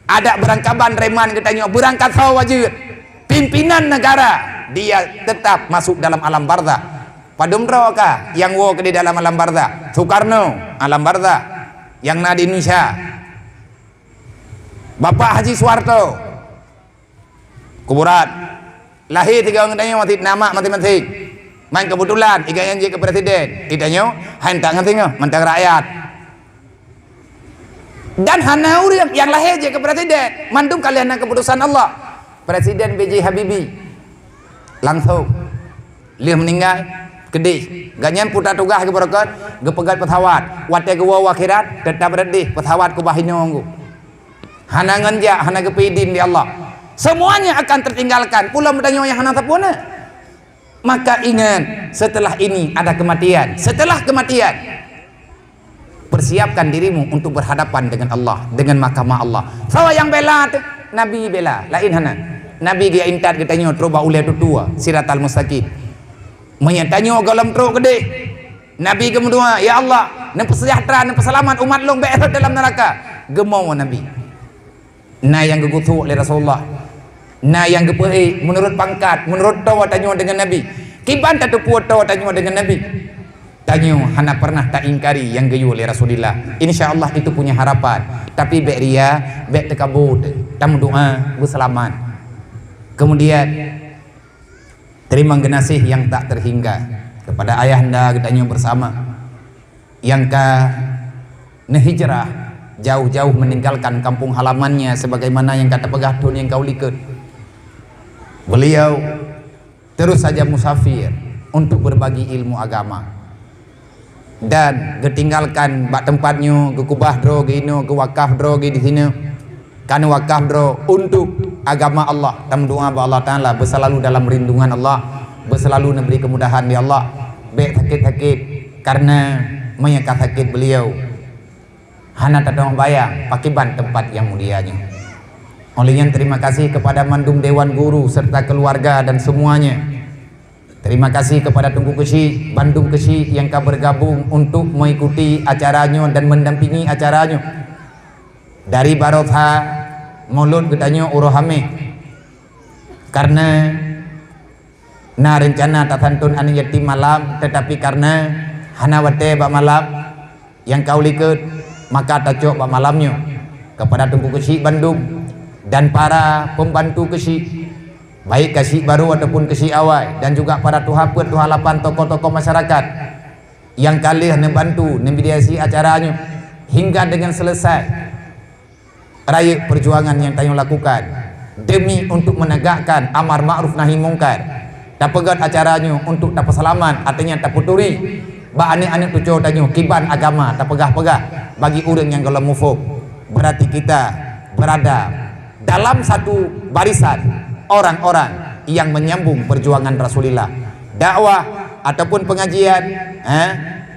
Adak beurangkaban reman geutanyoe, beurangkasoe wajeuet. Pimpinan negara, dia tetap masuk dalam alam barzakh. Padum droe kah nyang woe keudeh dalam alam barzakh? Soekarno, alam barzakh. Nyang na di Indonesia, Bapak Haji Soeharto, kuburan. Lahé tiga ureuëng geutanyoe maté, nama maté-maté. Man keubeutulan, iga nyang jeuet keu presiden, geutanyoe han tak ngon singoh, mantong rakyat. Dan hana ureuëng nyang lahé jeuet keu presiden, mandum ka lheueh na keuputusan Allah. Presiden B J Habibie langsong lheueh meuninggai, keudeh. Gobnyan putra tugaih geubeureukat, geupeugöt peusawat. Watée geuwoe u akhirat, teutap reudeh peusawat keubah inoe ngon geuh. Hana ngon jak, hana geupeuidin di Allah. Semuanya akan tertinggalkan. Pulo meutanyoe nyang hana sapeue na. Maka ingat, setelah ini ada kematian. Setelah kematian, persiapkan dirimu untuk berhadapan dengan Allah, dengan mahkamah Allah. Soe nyang bela teuh? Nabi bela, laén hana. Nabi geuintat geutanyoe trok bak ulée tutoe, Siratal Mustaqim. Meunyoe tanyoe gohlom trok keudeh, Nabi geumeudoa, "Ya Allah, Neupeusejahtera, neupeuseulamat umat lôn bék rhot dalam neuraka. Geumoe Nabi. Na nyang geugusok lé Rasulullah. Na nyang geupeuék meunurot pangkat, meunurot toh tanyoe deungon Nabi. Kiban tateupeue toh tanyoe deungon Nabi. Tanyoe hana pernah taingkari nyang geuyue lé Rasulullah. Insya Allah itu punya harapan. Tapi bék ria, bék teukabut. Tameudoa beuseulamat. Kemudian, terima geunaséh nyang tak terhingga kepada ayahanda geutanyoe bersama nyang ka neuhijrah jauh-jauh meninggalkan kampung halamannya sebagaimana nyang ka tapeugah thon nyang ka u likot. Beliau terus saja musafir untuk berbagi ilmu agama. Dan geutinggalkan bak teumpat nyoe, geukubah droe geuh inoe, geuwakaf droe geuh di sinoe. Ka neuwakaf droe untuk agama Allah. Tameudoa bak Allah Taala, beusalalu dalam rindungan Allah, beusalalu neubri keumudahan di Allah. Bék sakét-sakét, karena meunyoe ka sakét beliau, hana tateubayang pakiban teumpat nyang mulia nyoe. Oleh nyan, terima kasih kepada mandum dewan guru serta keluarga dan semuanya. Terima kasih kepada Teungku Keuchik, bandum Keuchik nyang ka bergabung untuk mengikuti acara nyoe dan mendampingi acara nyoe. Dari Barotha, Molot geutanyoe uroe Hameh. Karena na rencana tasantun aneuk yatim malam, tetapi karena hana watée bak malam, nyang ka u likot, maka tacok bak malam nyoe. Kepada Teungku Keuchik bandum dan para pembantu Keuchik, baik Keuchik barô ataupun Keuchik awai, dan juga para tuha peuet, tuha lapan, tokoh-tokoh masyarakat nyang ka lheueh neubantu, neumediasi acara nyoe hingga dengan selesai rayeuk perjuangan nyang tanyoe lakukan demi untuk menegakkan amar ma'ruf nahi mungkar. Tapeugét acara nyoe untuk tapeuseulamat, artinya tapeuturi bak aneuk-aneuk cucoe tanyoe kiban agama tapeugah-peugah bagi ureuëng nyang gohlom muphom. Berarti kita berada dalam satu barisan orang-orang yang menyambung perjuangan Rasulullah. Dakwah ataupun pengajian, eh,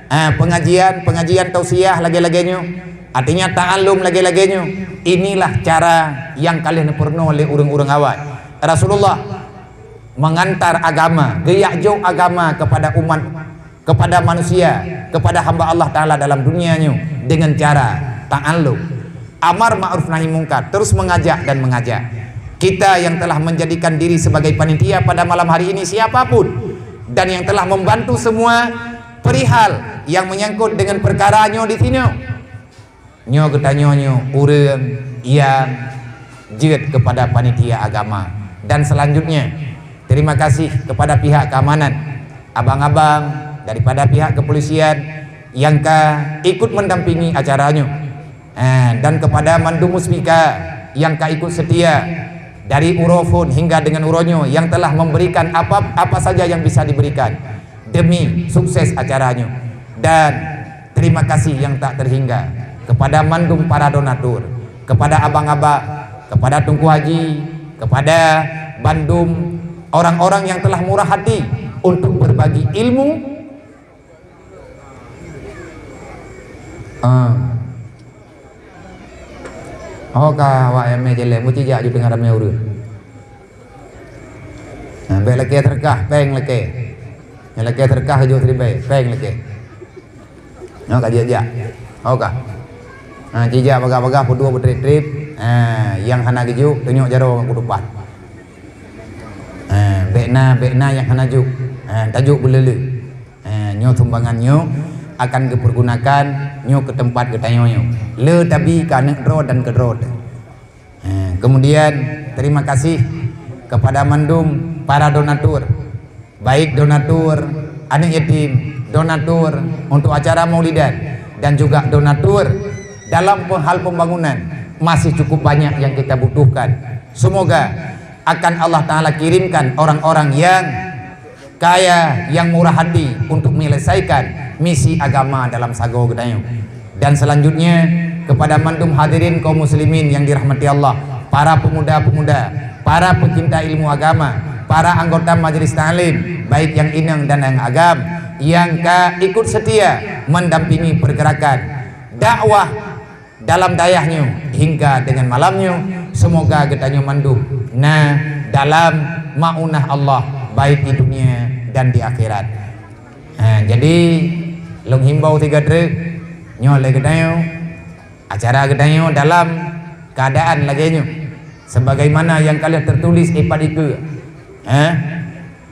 eh, pengajian, pengajian tausiah lagée-lagée nyoe, artinya ta'allum lagée-lagée nyoe. Inilah cara nyang ka lheueh neupeurunoe lé ureuëng-ureuëng awai. Rasulullah mengantar agama, geujak jok agama kepada umat, kepada manusia, kepada hamba Allah Taala dalam dunia nyoe dengan cara ta'allum, amar ma'ruf nahi mungkar, terus mengajak dan mengajak. Kita yang telah menjadikan diri sebagai panitia pada malam hari ini, siapapun, dan yang telah membantu semua perihal yang menyangkut dengan perkara nyoe di sinoe. Nyoe geutanyoe nyoe ureuëng nyang jeuet kepada panitia agama. Dan selanjutnya, terima kasih kepada pihak keamanan, abang-abang daripada pihak kepolisian yang ka ikut mendampingi acara nyoe. Eh, dan kepada mandum muspika yang ka ikut setia dari uroe phon hingga dengan uroe nyoe yang telah memberikan apa, apa saja yang bisa diberikan demi sukses acara nyoe. Dan terima kasih yang tak terhingga kepada mandum para donatur, kepada abang-abang, kepada Teungku Haji, kepada bandum orang-orang yang telah murah hati untuk berbagi ilmu. Ah. Oh ka awak nyang mé jelek, meuci jak ju teungoh ramé ureuëng. Nah, bék lakée seureukah, péng lakée. Nyang lakée seureukah jôh siribée, péng lakée. Nyoe ka jijak. Ho ka. Ha, jijak bagah-bagah peudua beutrép-trép. Ha, nyang hana geujok, tunyok jaroe ngon ketupat. Ha, bék na, bék na nyang hana jok. Ha, tajok beuleu-leu. Ha, nyoe sumbangan nyoe akan geupeurgunakan nyoe keu teumpat geutanyoe nyoe. Le tabi keu aneuk droe dan keu droe teuh. Eh, kemudian, terima kasih kepada mandum para donatur, baik donatur aneuk yatim, donatur untuk acara maulidan, dan juga donatur dalam pe-, hal pembangunan. Masih cukup banyak yang kita butuhkan. Semoga akan Allah Taala kirimkan orang-orang yang kaya, yang murah hati untuk menyelesaikan misi agama dalam sagoe geutanyoe. Dan selanjutnya, kepada mandum hadirin kaum muslimin yang dirahmati Allah, para pemuda-pemuda, para pecinta ilmu agama, para anggota majelis taklim, baik yang inong dan yang agam, yang ka ikut setia mendampingi pergerakan dakwah dalam dayah nyoe hingga dengan malam nyoe, semoga geutanyoe mandum na dalam maunah Allah, baik di dunia dan di akhirat. Ha, jadi, lôn himbau sigoe treuk, Nyoe lé geutanyoe, acara geutanyoe dalam keadaan lagée nyoe, sebagaimana nyang ka lheueh teutuléh ipat ikeue, eh,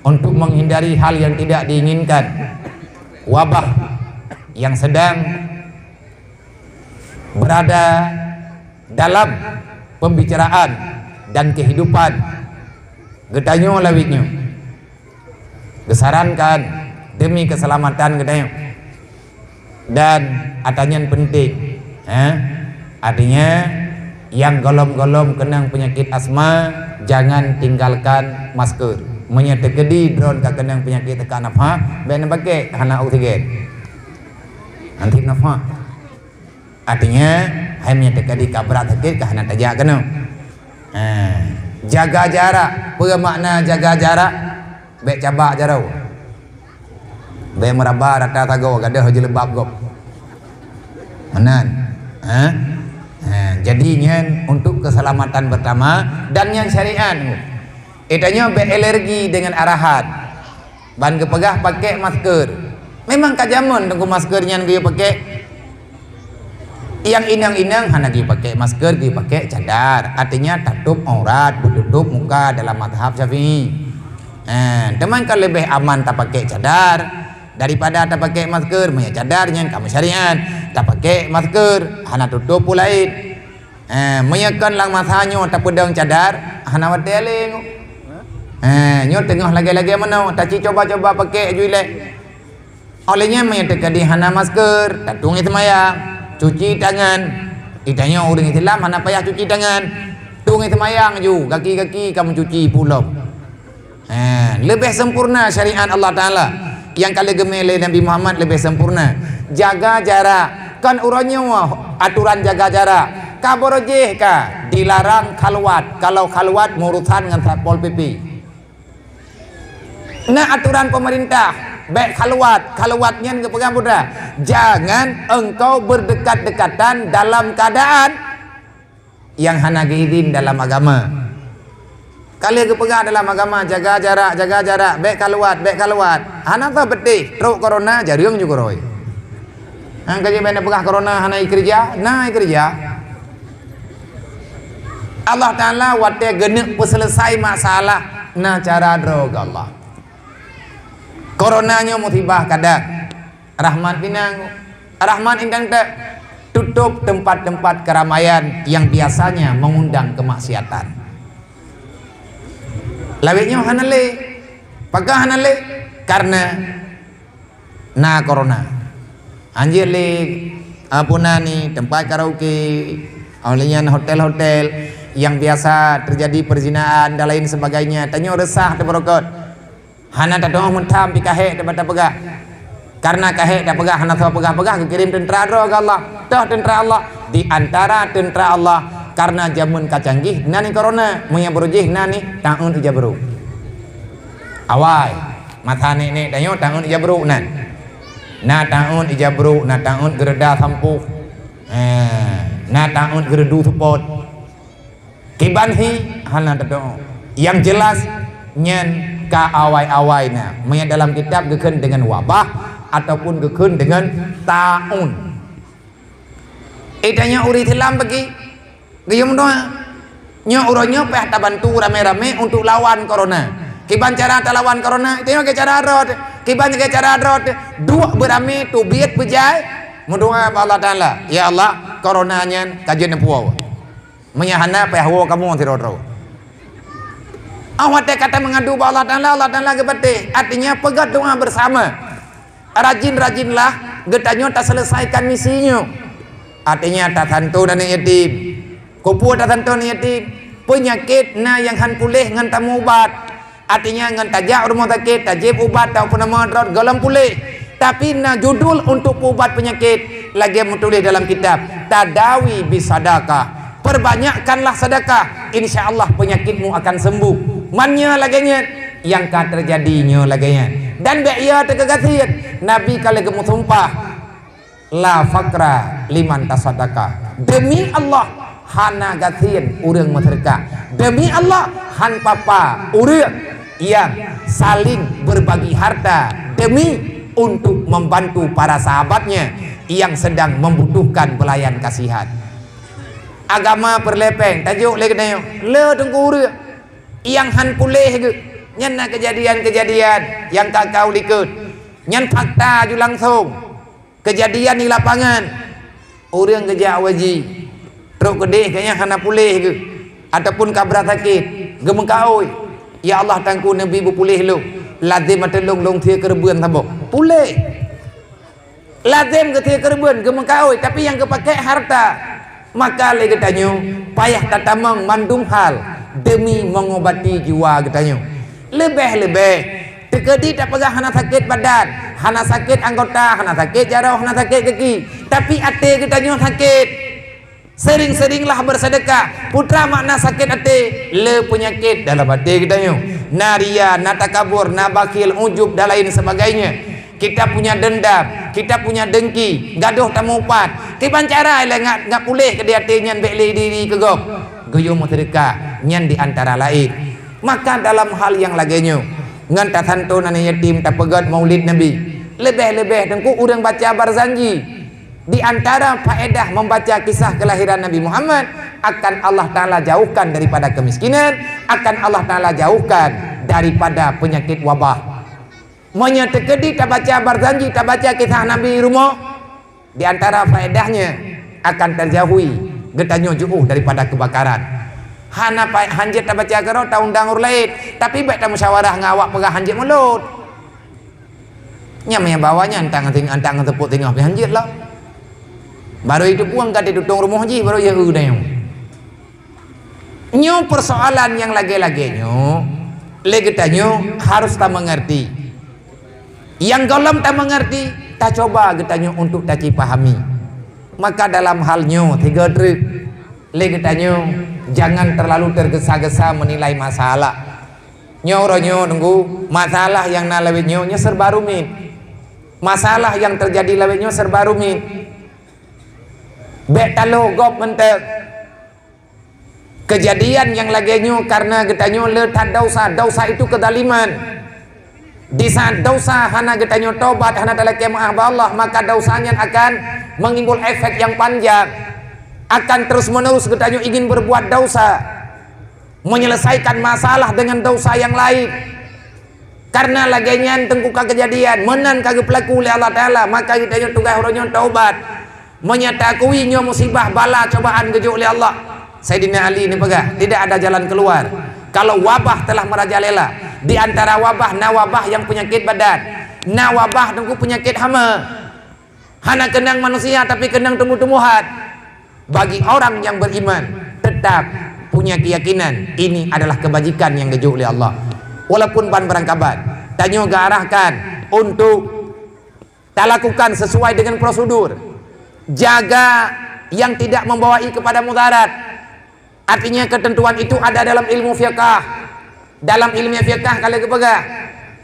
untuk menghindari hal yang tidak diinginkan, wabah yang sedang berada dalam pembicaraan dan kehidupan geutanyoe lawét nyoe. Geusarankan demi keselamatan geutanyoe. Dan ata nyan penting, eh? Artinya, nyang gohlom-gohlom keunong peunyakét asma, jangan tinggalkan masker. Meunyoe teukeudi droen ka keunong peunyakét teuka nafah, bék neupakè, hana oksigen. Anti nafah. Artinya, hai meunyoe teukeudi ka brat sakét ka hana tajak keunoe. Ha, jaga jarak. Peue makna jaga jarak? Bék cabak jaroe. Bék meuraba rata sagoe, gadôh jilbab gob. Meunan. Ha? Ha, jadi nyan untuk keselamatan bersama dan nyan syariat. Geutanyoe bék alergi dengan arahan. Ban geupeugah pakè masker. Memang ka jameun teungku masker nyan geuyue pakè. Nyang inong-inong hana geuyue pakè masker, geuyue pakè cadar. Artinya tatôb aurat, beututôb muka dalam mazhab Syafi'i. Eh, teuma ka leubeh aman tapakè cadar daripada tapakè masker. Meunyoe cadar nyan ka meusyariat, tapakè masker, hana tutôb peue laén. Eh, meunyoe kon lam masa nyoe tapeudong cadar, hana watèe lé nyoe. Eh, nyoe teungoh lagèe-lagèe meunoe, taci cuba-cuba pakè ju ilèe. Óh lheueh nyan meunyoe teukeudi hana masker, tatueng ie seumayang, cuci tangan. Geutanyoe ureueng Islam hana payah cuci tangan. Tueng ie seumayang ju, gaki-gaki ka meucuci pulom. Ha, leubeh sempurna syariat Allah Taala nyang ka lheueh geumè lé Nabi Muhammad leubeh sempurna. Jaga jarak. Kon uroe nyoe aturan jaga jarak. Ka beureuh jih ka dilarang khalwat. Kalau khalwat meurusan ngon Satpol P P. Na aturan pemerintah, bék khalwat. Khalwat nyan geupeugah buta. Jangan engkau berdekat-dekatan dalam keadaan nyang hana geuidhin dalam agama. Ka lheueh geupeugah dalam agama, jaga jarak, jaga jarak, bék khalwat, bék khalwat. Hana soe beuteh, trok corona, jareueng ju keurôi. Nyang ka jeuet bèk neupeugah corona hana ikeureuja, na ikeureuja. Allah Taala watèe geuneuk peuseuleusai masalah, na cara droe geuh Allah. Corona nyoe musibah kadang. Rahmat pinang, rahmat indang te-, tutup tempat-tempat keramaian yang biasanya mengundang kemaksiatan. Lawét nyoe hana lé. Pakon hana lé? Karena na corona. Hanjeuet lé, ah, puna ni, tempat karaoke, óh lheueh nyan hotel-hotel yang biasa terjadi perzinaan dan lain sebagainya. Tanyoe resah teubeurokot. Hana tatu'oh meutham pih kahé teuma tapeugah. Karena kahé tapeugah hana soe peugah-peugah geukirém teuntra droe geuh Allah. Toh teuntra Allah, di antara teuntra Allah, karena jameun ka canggih, na ni corona, meunyoe beureuh jih na ni ta'eun ija brôk. Awai, masa nèk-nèk tanyoe ta'eun ija brôk nan. Na ta'eun ija brôk, na ta'eun geureuda sampôh. Eh, na ta'eun geureudu seupôt. Kiban hi hana tatu'oh. Nyang jelas nyan ka awai-awai na. Meunyoe dalam kitab geukheun deungon wabah ataupun geukheun deungon ta'eun. Eh, tanyoe ureueng Islam bagi geuyue meudoa. Nyoe uroe nyoe payah tabantu ramé-ramé untuk lawan corona. Kiban cara talawan corona, tanyoe lagèe cara droe, kiban lagèe cara droe, duek beuramé, teubiet beujai, meudoa bak Allah Taala, "Ya Allah, corona nyan ka jeuet neupuwoe." Meunyoe hana, payah woe kamoe sidroe-droe. Ah, watèe ka tameungadu bak Allah Taala, Allah Taala geupatéh. Artinya, peugah doa bersama. Rajin-rajinlah geutanyoe taseuleusaikan misi nyoe. Artinya, tasanto aneuk yatim. Keupeue tasanto aneuk yatim? Peunyakét na nyang han puléh ngon tameuubat. Artinya ngon tajak u rumoh sakét, tajieb ubat, tapeuneumoe droe gohlom puléh. Tapi na judul untuk peuubat peunyakét, lagèe meutuléh dalam kitab, tadawi bisadaqah. Perbanyakkanlah sedekah, insya Allah peunyakitmu akan sembuh. Man nyoe lagèe nyan, nyang ka teujadi nyoe lagèe nyan. Dan bèk ia teukeugasiet, Nabi ka lheueh geumeusumpah, "La faqra liman tasaddaqa." Demi Allah, hana gasien ureueng meuseudeukah. Demi Allah, han papa ureueng nyang saling berbagi harta demi untuk membantu para sahabatnya. yang sedang membutuhkan pelayan kasihan. Agama peureulée péng, tajok lé geutanyoe, le teungku ureuëng nyang han puléh geuh. Nyan na keujadian-keujadian nyang ka kau likot. Nyan fakta ju langsong. Keujadian di lapangan, ureuëng geujak u haji, trok keudeh geuhnyan hana puléh geuh, ataupun ka brat sakét, geumeukaôi, "Ya Allah, Teungku, neubi beupuléh lôn, lazem ateueh lôn, lôn sie keureubeuen saboh." Puléh! Lazem geusie keureubeuen, geumeukaôi, tapi nyang geupakék harta. Maka lé geutanyoe payah tatamong mandum hal demi mengobati jiwa geutanyoe. Leubeh-leubeh, teukeudi tapeugah hana sakét badan, hana sakét anggota, hana sakét jaroe, hana sakét gaki, tapi até geutanyoe sakét. Seuring-seuringlah beuseudeukah. Peue treuk makna sakét até? Le peunyakét dalam até geutanyoe. Na ria, na takabur, na bakhil, ujub, dan lain sebagainya. Kita punya dendam, kita punya dengki, gadoh tameuupat. Kiban cara ilée ngat, ngat puléh keudeh até nyan, bék lé diri keu gob. Geuyue meuseudeukah, nyan di antara laén. Maka dalam hal nyang lagée nyoe, ngon tasanto aneuk yatim, tapeugét maulid Nabi, leubeh-leubeh teungku ureuëng baca Barzanji. Di antara faedah membaca kisah kelahiran Nabi Muhammad, akan Allah Ta'ala jauhkan daripada kemiskinan, akan Allah Ta'ala jauhkan daripada penyakit wabah. Meunyoe teukeudi tabaca Barzanji, tabaca kisah Nabi rumoh, di antara faedahnya akan terjauhi geutanyoe jiôh daripada keubakaran. Hana pa-, hanjeuet tabaca keudroe, taundang ureuëng laén, tapi bék tamusyawarah ngon awak peugah hanjeuet mulod. Nyang meubawa nyan antang, antang teupok teungoh pih hanjeuet lom. Barô jiteupeue ka jitutong rumoh jih, barô jeu-eu dayong. Nyoe persoalan nyang lagée-lagée nyoe, lé geutanyoe harus tamengerti. Nyang gohlom tamengerti, tacoba geutanyoe untuk tacipahami. Maka dalam hal nyoe, tiga treuk, lé geutanyoe jangan terlalu tergesa-gesa menilai masalah. Nyoe uroe nyoe teungku, masalah nyang na lawét nyoe, nyoe serba rumit. Masalah nyang terjadi lawét nyoe serba rumit. Bék talo gob mantong. Keujadian nyang lagée nyoe kareuna geutanyoe le that desya. Desya itu keuzaliman. Di saat desya hana geutanyoe tobat, hana talakée meuáh bak Allah, maka desya nyan akan mengimbul efek nyang panjang. Akan terus-menerus geutanyoe ingin berbuat desya. Menyelesaikan masalah dengan desya nyang laén. Kareuna lagée nyan teungku ka keujadian, meunan ka geupeulaku lé Allah Ta'ala, maka geutanyoe tugaih uroe nyoe taubat. Meunyoe taakui nyoe musibah, bala, cobaan geujok lé Allah. Saidina Ali neupeugah, tidak ada jalan keluar. Kalau wabah telah merajalela, di antara wabah na wabah nyang peunyakét badan, na wabah teungku peunyakét hama. Hana keunong manusia, tapi keunong tumbuh-tumbuhan. Bagi orang yang beriman, tetap punya keyakinan ini adalah kebajikan nyang geujok lé Allah. Walaupun ban beurangkaban, tanyoe geuarahkan untuk talakukan sesuai dengan prosedur. Jaga yang tidak membawai kepada mudarat. Artinya, ketentuan itu ada dalam ilmu fiqah. Dalam ilmu fiqah ka lheueh geupeugah,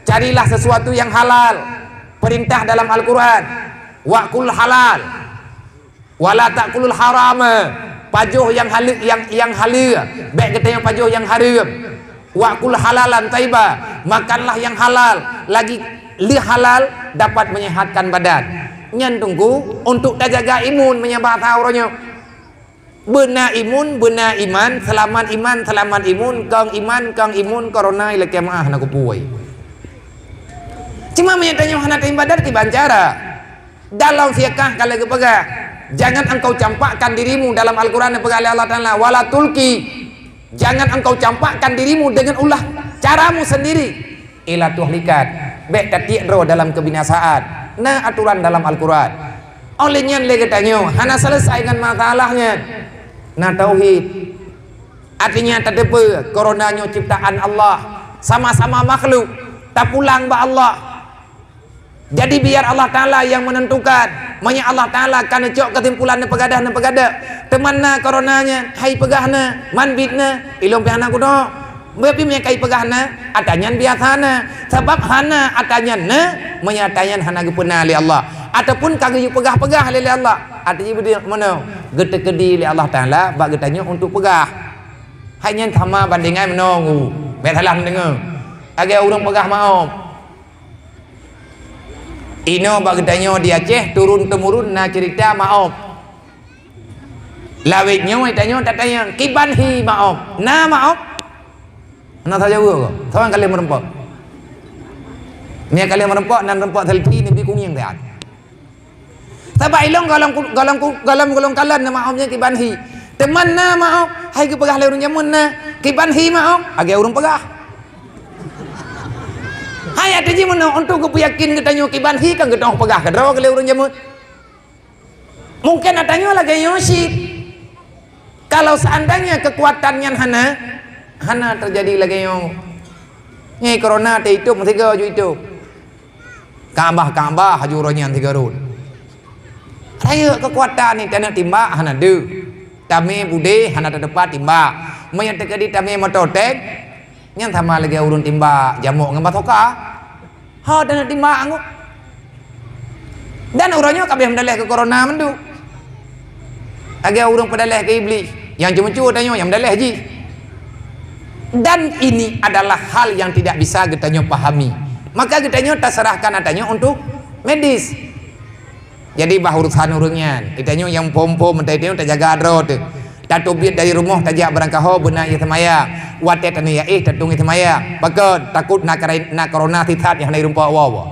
carilah sesuatu yang halal. Perintah dalam Al-Quran, "Wa kul halal, wa la ta'kulul haram." Pajoh nyang hale-, nyang, nyang haleue, bék geutanyoe pajoh nyang hareuem. "Wa kul halalan thayyiba," makanlah yang halal, lagi lé halal dapat menyehatkan badan. Nyan teungku untuk tajaga imun meunyoe bahasa uroe nyoe. Beuna imun, beuna iman, seulamat iman, seulamat imun, kong iman, kong imun, korona ilakée meuáh na kupuwoe. Cuma meunyoe tanyoe hana taibadat kiban cara. Dalam fiqah ka lheueh geupeugah, "Jangan engkau campakkan dirimu," dalam Al-Quran neupeugah lé Allah Ta'ala, "Wala tulki." Jangan engkau campakkan dirimu dengan ulah caramu sendiri. Ila tuhlikat, bék tatiek droe dalam keubinasaan. Na aturan dalam Al-Quran. Óh lheueh nyan lé geutanyoe hana selesai ngon masalah nyan. Na tauhid. Artinya tateupeue korona nyoe ciptaan Allah, sama-sama makhluk, tapulang bak Allah. Jadi biar Allah Ta'ala nyang menentukan. Meunyoe Allah Ta'ala ka neucok keusimpulan neupeugadôh, neupeugadôh. Teuma na korona nyan, hai peugah na, man biet na, ilôn pih hana kudok. Tapi meunyoe kai peugah na, ata nyan biasa na. Sabab hana ata nyan na, meunyoe ata nyan hana geupeuna lé Allah. Ataupun ka geuyue peugah-peugah lé, lé Allah. Ata jih beudeuh meunoe, geuteukeudi lé Allah Ta'ala bak geutanyoe untuk peugah. Hai nyan sama bandingan meunoe, bék salah neudeungoe. Lagée ureuëng peugah maob. Inoe bak geutanyoe di Aceh, turun-temurun na ceurita maob. Lawét nyoe tanyoe tatanyong, kiban hi maob? Na maob? Na sajaweue ko? Saban ka lheueh meurumpok. Meunyo ka lheueh meurumpok, nan rumpok selfie neubi kunyeng siat. Sabab ilong golom ku-, golom ku-, golom, golom kalon na maob nyan kiban hi. Teuma na maob, hai geupeugah lé ureueng jameun na, kiban hi maob, lagèe ureueng peugah. Hai, ata jih meunoe, untuk geupeuyakin geutanyoe kiban hi, kan geutanyoe peugah keudroe keu lé ureueng jameun. Mungken ata nyoe lagèe nyoe cit. Kalau seandainya kekuatan nyan hana, hana terjadi lagèe nyoe. Nyoe corona teuitôb meusigoe ju itôb. Ka'bah-Ka'bah haju uroe nyan sigoe rhot. Rayeuk kekuatan ni taneuk timbak hana deuh. Tamè budé hana tateupat timbak. Meunyoe teukeudi tamè moto tank, nyan sama lagèe ureueng timbak jamok ngon basoka. Ho taneuk timbak anggô. Dan uroe nyoe ka abéh meudalèh keu corona mandum. Lagèe ureueng peudalèh keu Iblih, nyang ceumeucue tanyoe nyang meudalèh jih. Dan ini adalah hal yang tidak bisa geutanyoe pahami. Maka geutanyoe taserahkan ata nyoe untuk medis. Jadi bah urusan ureueng nyan, geutanyoe nyang phom-phom meutai tanyoe tajaga droe teuh. Tateubiet dari rumoh tajak barangkaho beuna ie seumayang. Watèe taneuk yaéh tatueng ie seumayang. Pakon? Takot na karai-, na corona sisat nyang hana jirumpok woe-woe.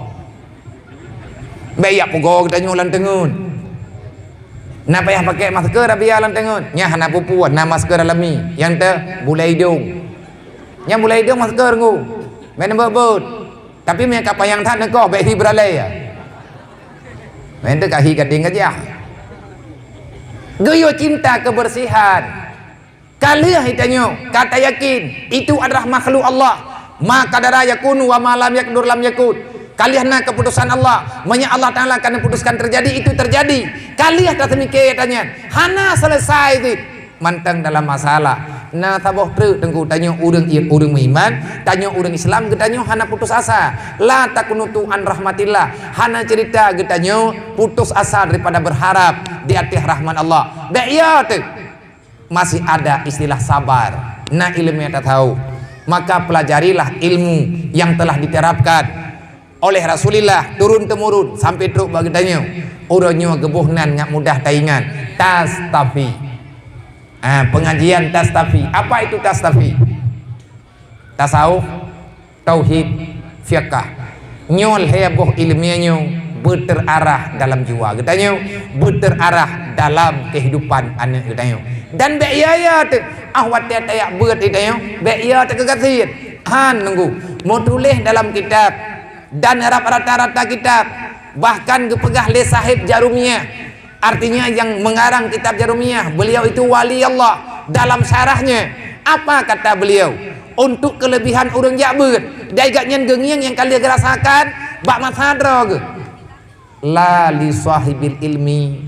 Bèk jak pugoe geutanyoe lam teungeut. Na payah pakèk masker Rabia lam teungeut. Nyan hana peue-peue, na masker alami. Nyang teuh bulèe idông. Nyang bulèe idông masker ngon. Bèk neubeuet-beuet. Tapi meunyo ka panyang that neukoh, bèk hi beuralèe. Meunan teuh ka hi gadeng gajah. Geuyue cinta kebersihan. Ka lheueh geutanyoe, ka tayakin, itu adalah makhluk Allah. Ma qadara yakunu wa ma lam yaqdur lam yakun. Ka lheueh na keputusan Allah. Meunyo Allah Taala ka neuputuskan terjadi, itu terjadi. Ka lheueh taseumiké ata nyan. Hana selesai cit. Mantong dalam masalah. Na saboh treuk teungku tanyoe ureueng ie-, ureueng meuiman, tanyoe ureueng Islam, geutanyoe hana putus asa. La taqnutu an rahmatillah. Hana ceurita geutanyoe putus asa daripada berharap di ateueh rahmat Allah. Bèk iya teuh. Masih ada istilah sabar. Na ileumèe tasawuf. Maka pelajarilah ilmu yang telah diterapkan oleh Rasulillah turun-temurun sampai trok bak geutanyoe. Uroe nyoe geuboh nan ngat mudah taingat. Tastafi. Ah, pengajian Tastafi. Apa itu Tastafi? Tasawuf, tauhid, fiqah. Nyoe lhèe boh ileumèe nyoe beuteurarah dalam jiwa geutanyoe, beuteurarah dalam kehidupan aneuk geutanyoe. Dan bèk iya-iya teuh, ah, watèe tajak beuet geutanyoe, bèk iya teuh keu gasien. Han nunggu. Meutuléh dalam kitab dan rab rata-rata kitab, bahkan geupeugah lé Sahib Jarumiyah, artinya yang mengarang kitab Jarumiyah, beliau itu wali Allah. Dalam syarahnya, apa kata beliau? Untuk kelebihan ureueng jak beuet, dai gobnyan geungieng nyang ka lheueh geurasakan bak masa droe geuh. La li sahibil ilmi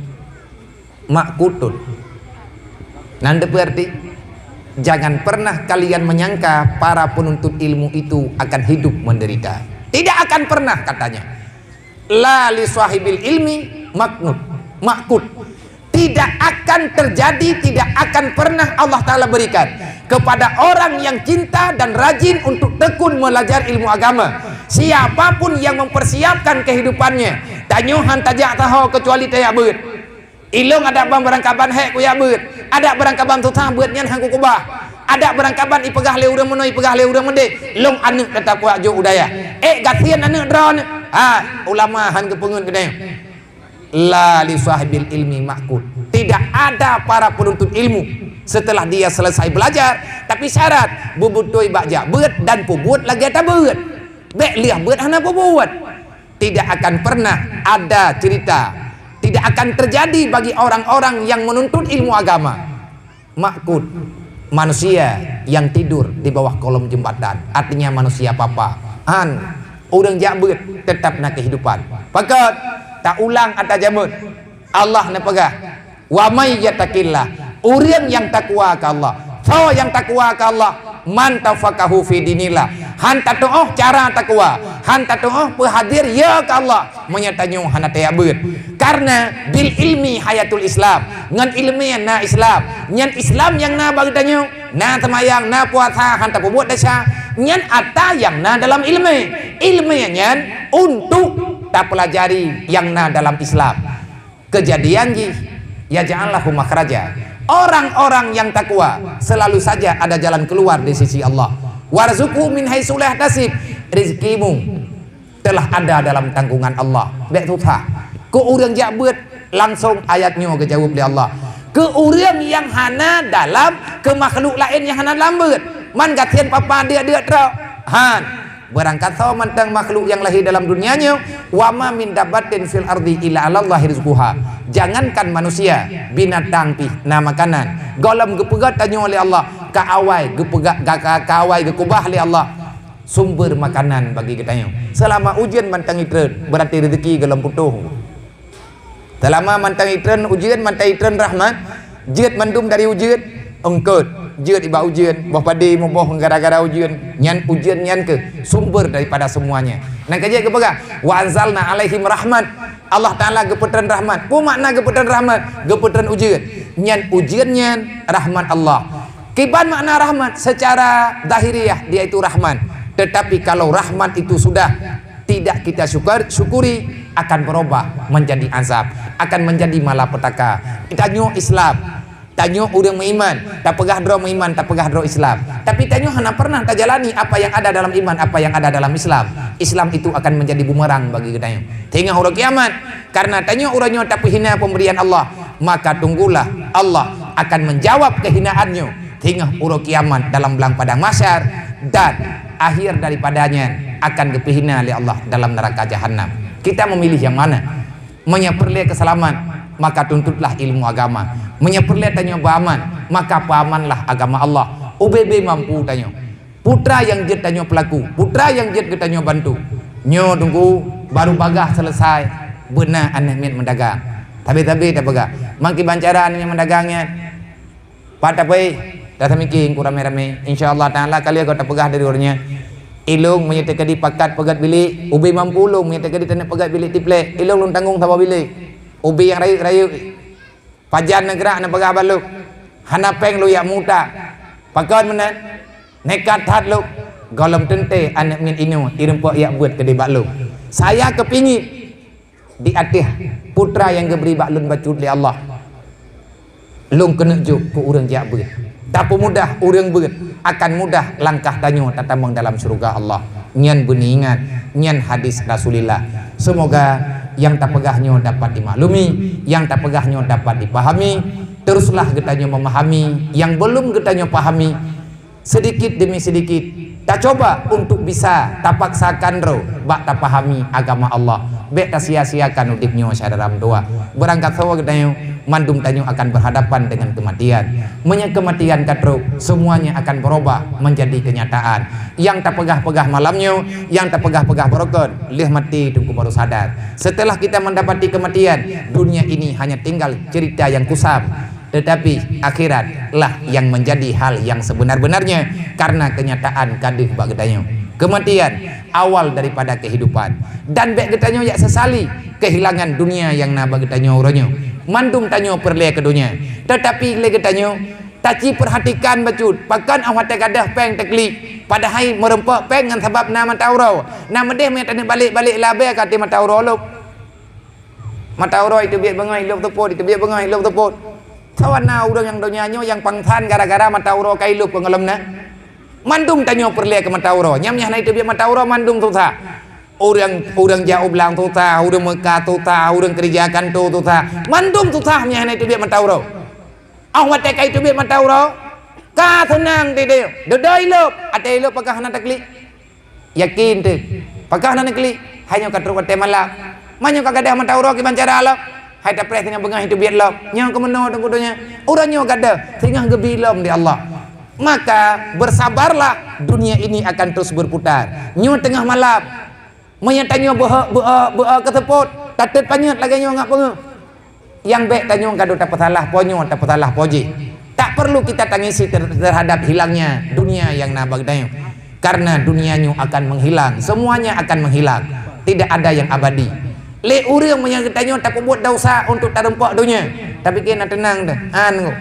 ma'kutun. Nan teupeue arti? Jangan pernah kalian menyangka para penuntut ilmu itu akan hidup menderita. Tidak akan pernah, katanya. La li sahibil ilmi maknut, makut. Tidak akan terjadi, tidak akan pernah Allah Ta'ala berikan kepada orang yang cinta dan rajin untuk tekun belajar ilmu agama. Siapapun yang mempersiapkan kehidupannya, tanyoe han tajak saho kecuali tajak beuet. Ilong adak ban barangkaban hék kujak beuet. Adak barangkaban susah beuet nyan han kukeubah. Adak barangkaban ipeugah lé ureueng meunoe, ipeugah lé ureueng meudéh. Long aneuk teutap kujak jok u dayah. Ék gasien aneuk droeneuh. Ha, ulama han geupeungeut keunoe. La li sahibil ilmi ma'kut. Tidak ada para penuntut ilmu setelah dia selesai belajar, tapi syarat beubeutôi bak jak beuet dan peubuet lagèe tabeuet. Bèk lheueh beuet hana peubuet. Tidak akan pernah ada cerita, tidak akan terjadi bagi orang-orang yang menuntut ilmu agama. Makut, manusia yang tidur di bawah kolom jembatan, artinya manusia papa. Han, ureueng jak beuet, tetap na kehidupan. Pakon? Taulang ata jameun. Allah neupeugah, "Wa may yattaqillah," ureueng nyang takwa keu Allah. Soe nyang takwa keu Allah? "Man tafaqahu fi dinillah." Han tatu'oh cara takwa, han tatu'oh peuhadér ya keu Allah. Meunyo tanyoe hana tajak beuet. Karena bil ilmi hayatul Islam. Ngon ileumèe na Islam. Nyan Islam nyang na bak geutanyoe. Na seumayang, na puasa, han tapeubuet desya. Nyan ata nyang na dalam ileumèe. Ileumèe nyan untuk tapeulajari nyang na dalam Islam. Keujadian jih, yaj'al lahu makhraja. Orang-orang yang takwa selalu saja ada jalan keluar di sisi Allah. Warzuqhu min haitsu la yahtasib. Rizkimu telah ada dalam tanggungan Allah. Bék susah. Keu ureuëng jak beuet, langsung ayat nyoe geujaweueb lé Allah. Keu ureuëng nyang hana dalam, keu makhluk laén nyang hana dalam beuet. Man gasien papa deuk-deuk trok. Han. Beurangkat soe mantong makhluk nyang lahé dalam dunia nyoe, wa ma min dabbatin fil ardi illa 'alallahi rizquha. Jangankan manusia, binatang pih na makanan. Gohlom geupeugah tanyoe lé Allah, ka awai geupeugah, ka, ka, ka awai geukubah lé Allah sumber makanan bagi geutanyoe. Seulama ujeuen mantong itreun, beurati reuzeki gohlom putôh. Seulama mantong itreun ujeuen, mantong itreun rahmat, jeuet mandum dari ujeuen, eungkot, jeuet iba ujeuen, boh padé muboh gara-gara ujeuen, nyan ujeuen nyan keuh sumber daripada semuanya. Nang ka jeuet geupeugah, "Wa anzalna 'alaihim rahmat." Allah Ta'ala geupeutreun rahmat. Peue makna geupeutreun rahmat? Geupeutreun ujeuen. Nyan ujeuen nyan rahmat Allah. Kiban makna rahmat? Secara zahiriah dia itu rahmat. Tetapi kalau rahmat itu sudah tidak kita syukur, syukuri, akan berubah menjadi azab, akan menjadi malapetaka. Tanyoe Islam, tanyoe ureuëng meuiman, tapeugah droe meuiman, tapeugah droe Islam. Tapi tanyoe hana pernah tajalani apa yang ada dalam iman, apa yang ada dalam Islam. Islam itu akan menjadi bumerang bagi geutanyoe. Teungoh uroe kiamat, karena tanyoe uroe nyoe tapeuhina pemberian Allah, maka tunggulah Allah akan menjawab kehinaan nyoe. Teungoh uroe kiamat dalam blang padang mahsyar, dan akhir daripadanya akan geupeuhina lé Allah dalam neraka jahanam. Kita memilih yang mana? Meunyoe peureulée keu seulamat, maka tuntutlah ilmu agama. Meunyoe peureulée tanyoe beuaman, maka peuamanlah agama Allah. Ubé-bé mampu tanyoe. Putra nyang jeuet tanyoe peulaku, putra nyang jeuet geutanyoe bantu. Nyoe teungku, baru bagaih selesai, beuna aneuk miet meudagang. Tabe-tabe tapeugah, mangkiban cara aneuk miet meudagang nyan. Pat tapai, tatamike ku ramé-ramé. Insya Allah Ta'ala ka lheueh gata peugah dari uroe nyoe. Ilong meunyoe teukeudi pakat peugét bilék, ubé mampu lôn meunyoe teukeudi taneuk peugét bilék tiplek. Ilong lôn tanggong saboh bilék. Ubé nyang rayeuk-rayeuk. Pajan neugrak neupeugah bak lôn. Hana péng lôn jak muta. Pakon meunan? Nekat that lôn. Gohlom teuntée aneuk miet inoe ireumpok jak beuet keudeh bak lôn. Saya keupingin di ateueh putra nyang geubri bak lôn bacut lé Allah. Lôn keuneuk jok keu ureuëng jak beuet. Tapeumudah ureuëng beuet, akan mudah langkah tanyoe tatamong dalam syeuruga Allah. Nyan beuneuingat, nyan hadis Rasulillah. Semoga nyang tapeugah nyoe dapat dimaklumi, nyang tapeugah nyoe dapat dipahami. Teruslah geutanyoe memahami nyang belum geutanyoe pahami. Seudikit deumi seudikit, tacuba untuk bisa tapaksakan droe bak tapahami agama Allah. Bék tasia-siakan udeb nyoe syedara meutuwah. Beurangkat saboh geutanyoe, mandum tanyoe akan berhadapan dengan kematian. Meunyoe kematian ka trok, semuanya akan berubah menjadi kenyataan. Nyang tapeugah-peugah malam nyoe, nyang tapeugah-peugah barokon, lheueh maté teungku baru sadar. Setelah kita mendapati kematian, dunia ini hanya tinggal cerita yang kusam. Tetapi akhiratlah yang menjadi hal yang sebenar-benarnya, karena kenyataan ka deuh bak geutanyoe. Kematian awal daripada kehidupan. Dan bék geutanyoe jak sesali kehilangan dunia nyang na bak geutanyoe uroe nyoe. Mandum tanyoe peureulée keu dunia. Tetapi lé geutanyoe taci perhatikan bacut, pakon óh watée gadôh péng taklik, padahai meureumpok péng ngon sabab na mata uroe. Na meudeh meunyoe taneuk balek-balek labée ka até mata uroe lom. Mata uroe iteubiet beungoh ilop teupot, iteubiet beungoh ilop teupot. Sawana ureuëng nyang donya nyoe nyang pangsan gara-gara mata uroe ka ilop keu gohlom na. Mandum tanyoe peureulée keu mata uroe. Nyang meunyoe hana iteubiet mata uroe mandum susah. Ureuëng, ureuëng jak u blang susah, ureuëng meukat susah, ureuëng keurija kantô susah. Mandum susah meunyoe hana iteubiet mata uroe. Óh watée ka iteubiet mata uroe, ka seunang teuh. Dudoe ilop, até ilop pakon hana taklik. Yakin teuh, pakon hana neuklik, hai nyoe ka trok watée malam. Meunyoe ka gadôh mata uroe kiban cara lom, hai tapreh singoh beungoh iteubiet lom. Nyoe keumeunyoe teungku donya, uroe nyoe gadôh singoh geubi lom di Allah. Maka bersabarlah, dunia ini akan terus berputar. Nyoe teungoh malam, meunyoe tanyoe beuhe-, beu-, beu-, keuseupôt, tatot panyöt lagée nyoe ngat peungeuh. Nyang bék tanyoe ka deuh tapeusalah po nyoe, tapeusalah po jih. Tak perlu kita tangisi ter-, terhadap hilangnya dunia nyang na bak geutanyoe. Karena dunia nyoe akan menghilang, semuanya akan menghilang. Tidak ada yang abadi. Lé ureuëng meunyoe geutanyoe tapeubuet desya untuk tareumpok donya, tapi keu na teunang deh. An ngon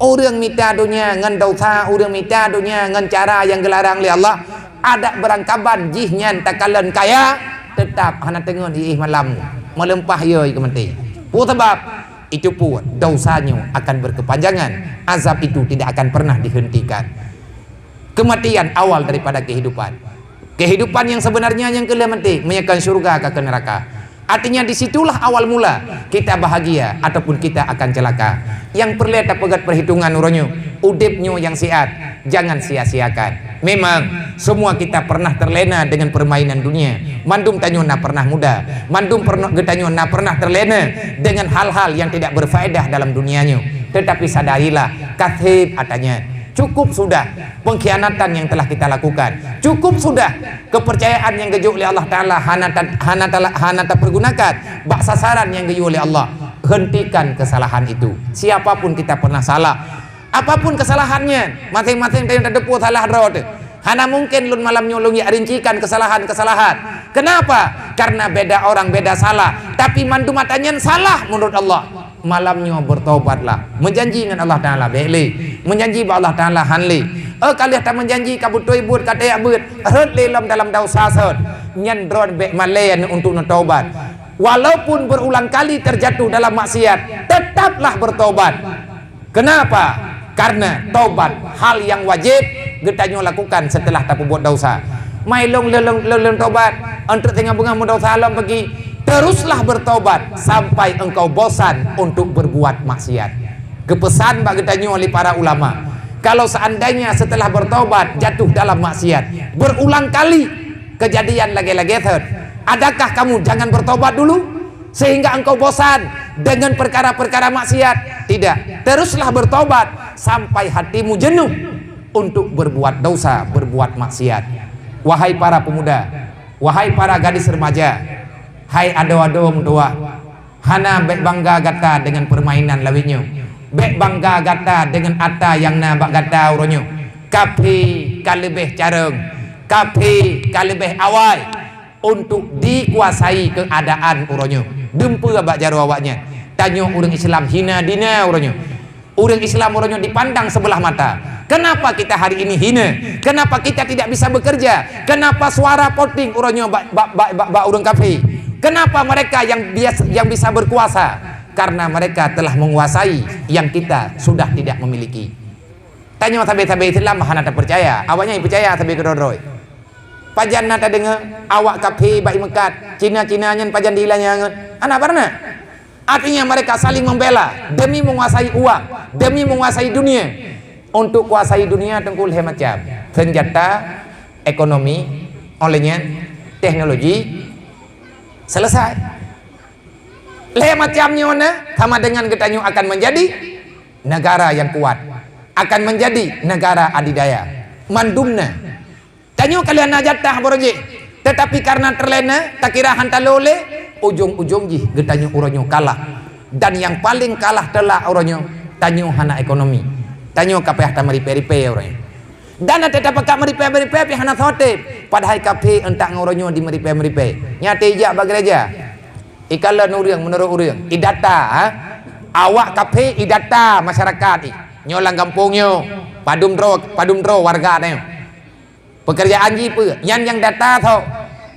ureuëng mita donya ngon desya, ureuëng mita donya ngon cara nyang geularang lé Allah, adak beurangkaban jih nyan takalon kaya, Teutap hana teungeut iéh malam, meuleumpah yôi keu maté. Peue sabab? Itu pun dosa nyoe akan berkepanjangan, azab itu tidak akan pernah dihentikan. Kematian awal daripada kehidupan. Kehidupan yang sebenarnya nyang keu lheueh maté, meunyoe kon syurga ka keu neraka. Artinya, di situlah awal mula kita bahagia ataupun kita akan celaka. Nyang peureulée tapeugét perhitungan uroe nyoe, udeb nyoe nyang siat, jangan sia-siakan. Memang, semua kita pernah terlena dengan permainan dunia. Mandum tanyoe na pernah muda. Mandum pernah, geutanyoe na pernah terlena dengan hal-hal yang tidak berfaedah dalam dunia nyoe. Tetapi sadarilah, ka seb atra nyan. Cukup sudah pengkhianatan yang telah kita lakukan. Cukup sudah kepercayaan nyang geujok lé Allah Taala hana ta-, hana ta-, hana tapeurgunakan bak sasaran nyang geuyue lé Allah. Hentikan kesalahan itu. Siapapun kita pernah salah. Apapun kesalahannya, masing-masing tanyoe tateupeue salah droe teuh. Hana mungkin lôn malam nyoe lôn jak rincikan kesalahan-kesalahan. Kenapa? Karena beda orang, beda salah. Tapi mandum atra nyan salah menurut Allah. Malam nyoe bertobatlah. Meujanji ngon Allah Taala, bék lé. Meujanji bak Allah Taala, han lé. Eh, ka lheueh tameujanji, ka beutôi buet, ka tajak beuet, rhot lé lom dalam desya sot. Nyan droe bék malée untuk neutobat. Walaupun berulang kali terjatuh dalam maksiat, tetaplah bertobat. Kenapa? Karena tobat hal yang wajib geutanyoe lakukan setelah tapeubuet desya. Mai lôn, lôn, lôn, lôn, lôn tobat, enteuk teungoh beungoh meudesya lom peugi. Teruslah bertobat sampai engkau bosan untuk berbuat maksiat. Geupeusan bak geutanyoe lé para ulama, kalau seandainya setelah bertobat jatuh dalam maksiat berulang kali kejadian lagée-lagée thot, adakah kamu jangan bertobat dulu? Sehingga engkau bosan dengan perkara-perkara maksiat? Tidak. Teruslah bertobat sampai hatimu jenuh untuk berbuat dosa, berbuat maksiat. Wahai para pemuda, wahai para gadis remaja, hai adoe-adoe meutuwah, hana bék bangga gata dengan permainan lawét nyoe. Bék bangga gata dengan atra nyang na bak gata uroe nyoe. Kaphé ka leubeh carông, kaphé ka leubeh awai untuk dikuasai keuadaan uroe nyoe. Dumpeue bak jaroe awaknyan. Tanyoe ureuëng Islam hina dina uroe nyoe. Ureuëng Islam uroe nyoe dipandang sebelah mata. Kenapa kita hari ini hina? Kenapa kita tidak bisa bekerja? Kenapa suara poting uroe nyoe bak, bak, bak, bak, bak ureuëng kafé? Kenapa mereka yang bias-, yang bisa berkuasa? Karena mereka telah menguasai yang kita sudah tidak memiliki. Tanyoe sabe-sabe Islam hana tapeucaya, awaknyan peucaya sabe keudroe-droe. Pajan na tadeungoe awak kafé bak ié meukat, Cina-Cina nyan pajan diilanyan ngon? Hana pernah. Artinya mereka saling membela demi menguasai uang, demi menguasai dunia. Untuk kuasai dunia teungku lhée macam. Senjata, ekonomi, oleh nyan, teknologi, selesai. Lhée macam nyoe na, sama dengan geutanyoe akan menjadi negara yang kuat, akan menjadi negara adidaya. Mandum na. Tanyoe ka lheueh na jatah baroe jih, tetapi karena terlena, takira han talo lé, ujong-ujong jih geutanyoe uroe nyoe kalah. Dan yang paling kalah teulak uroe nyoe, tanyoe hana ekonomi. Tanyoe ka payah tameuripée-ripée uroe nyoe. Dan até tapakat meuripée-meuripée pih hana soe teb, padahai kafé euntak ngon uroe nyoe dimeuripée-meuripée. Nyan até ijak bak gereja. Ikalon ureuëng meunurot ureuëng, idata, ha? Awak kafé idata masyarakat i. Nyoe lam gampông nyoe, padum droe, padum droe warga nyoe. Pekerjaan jih peue? Nyan nyang data soe?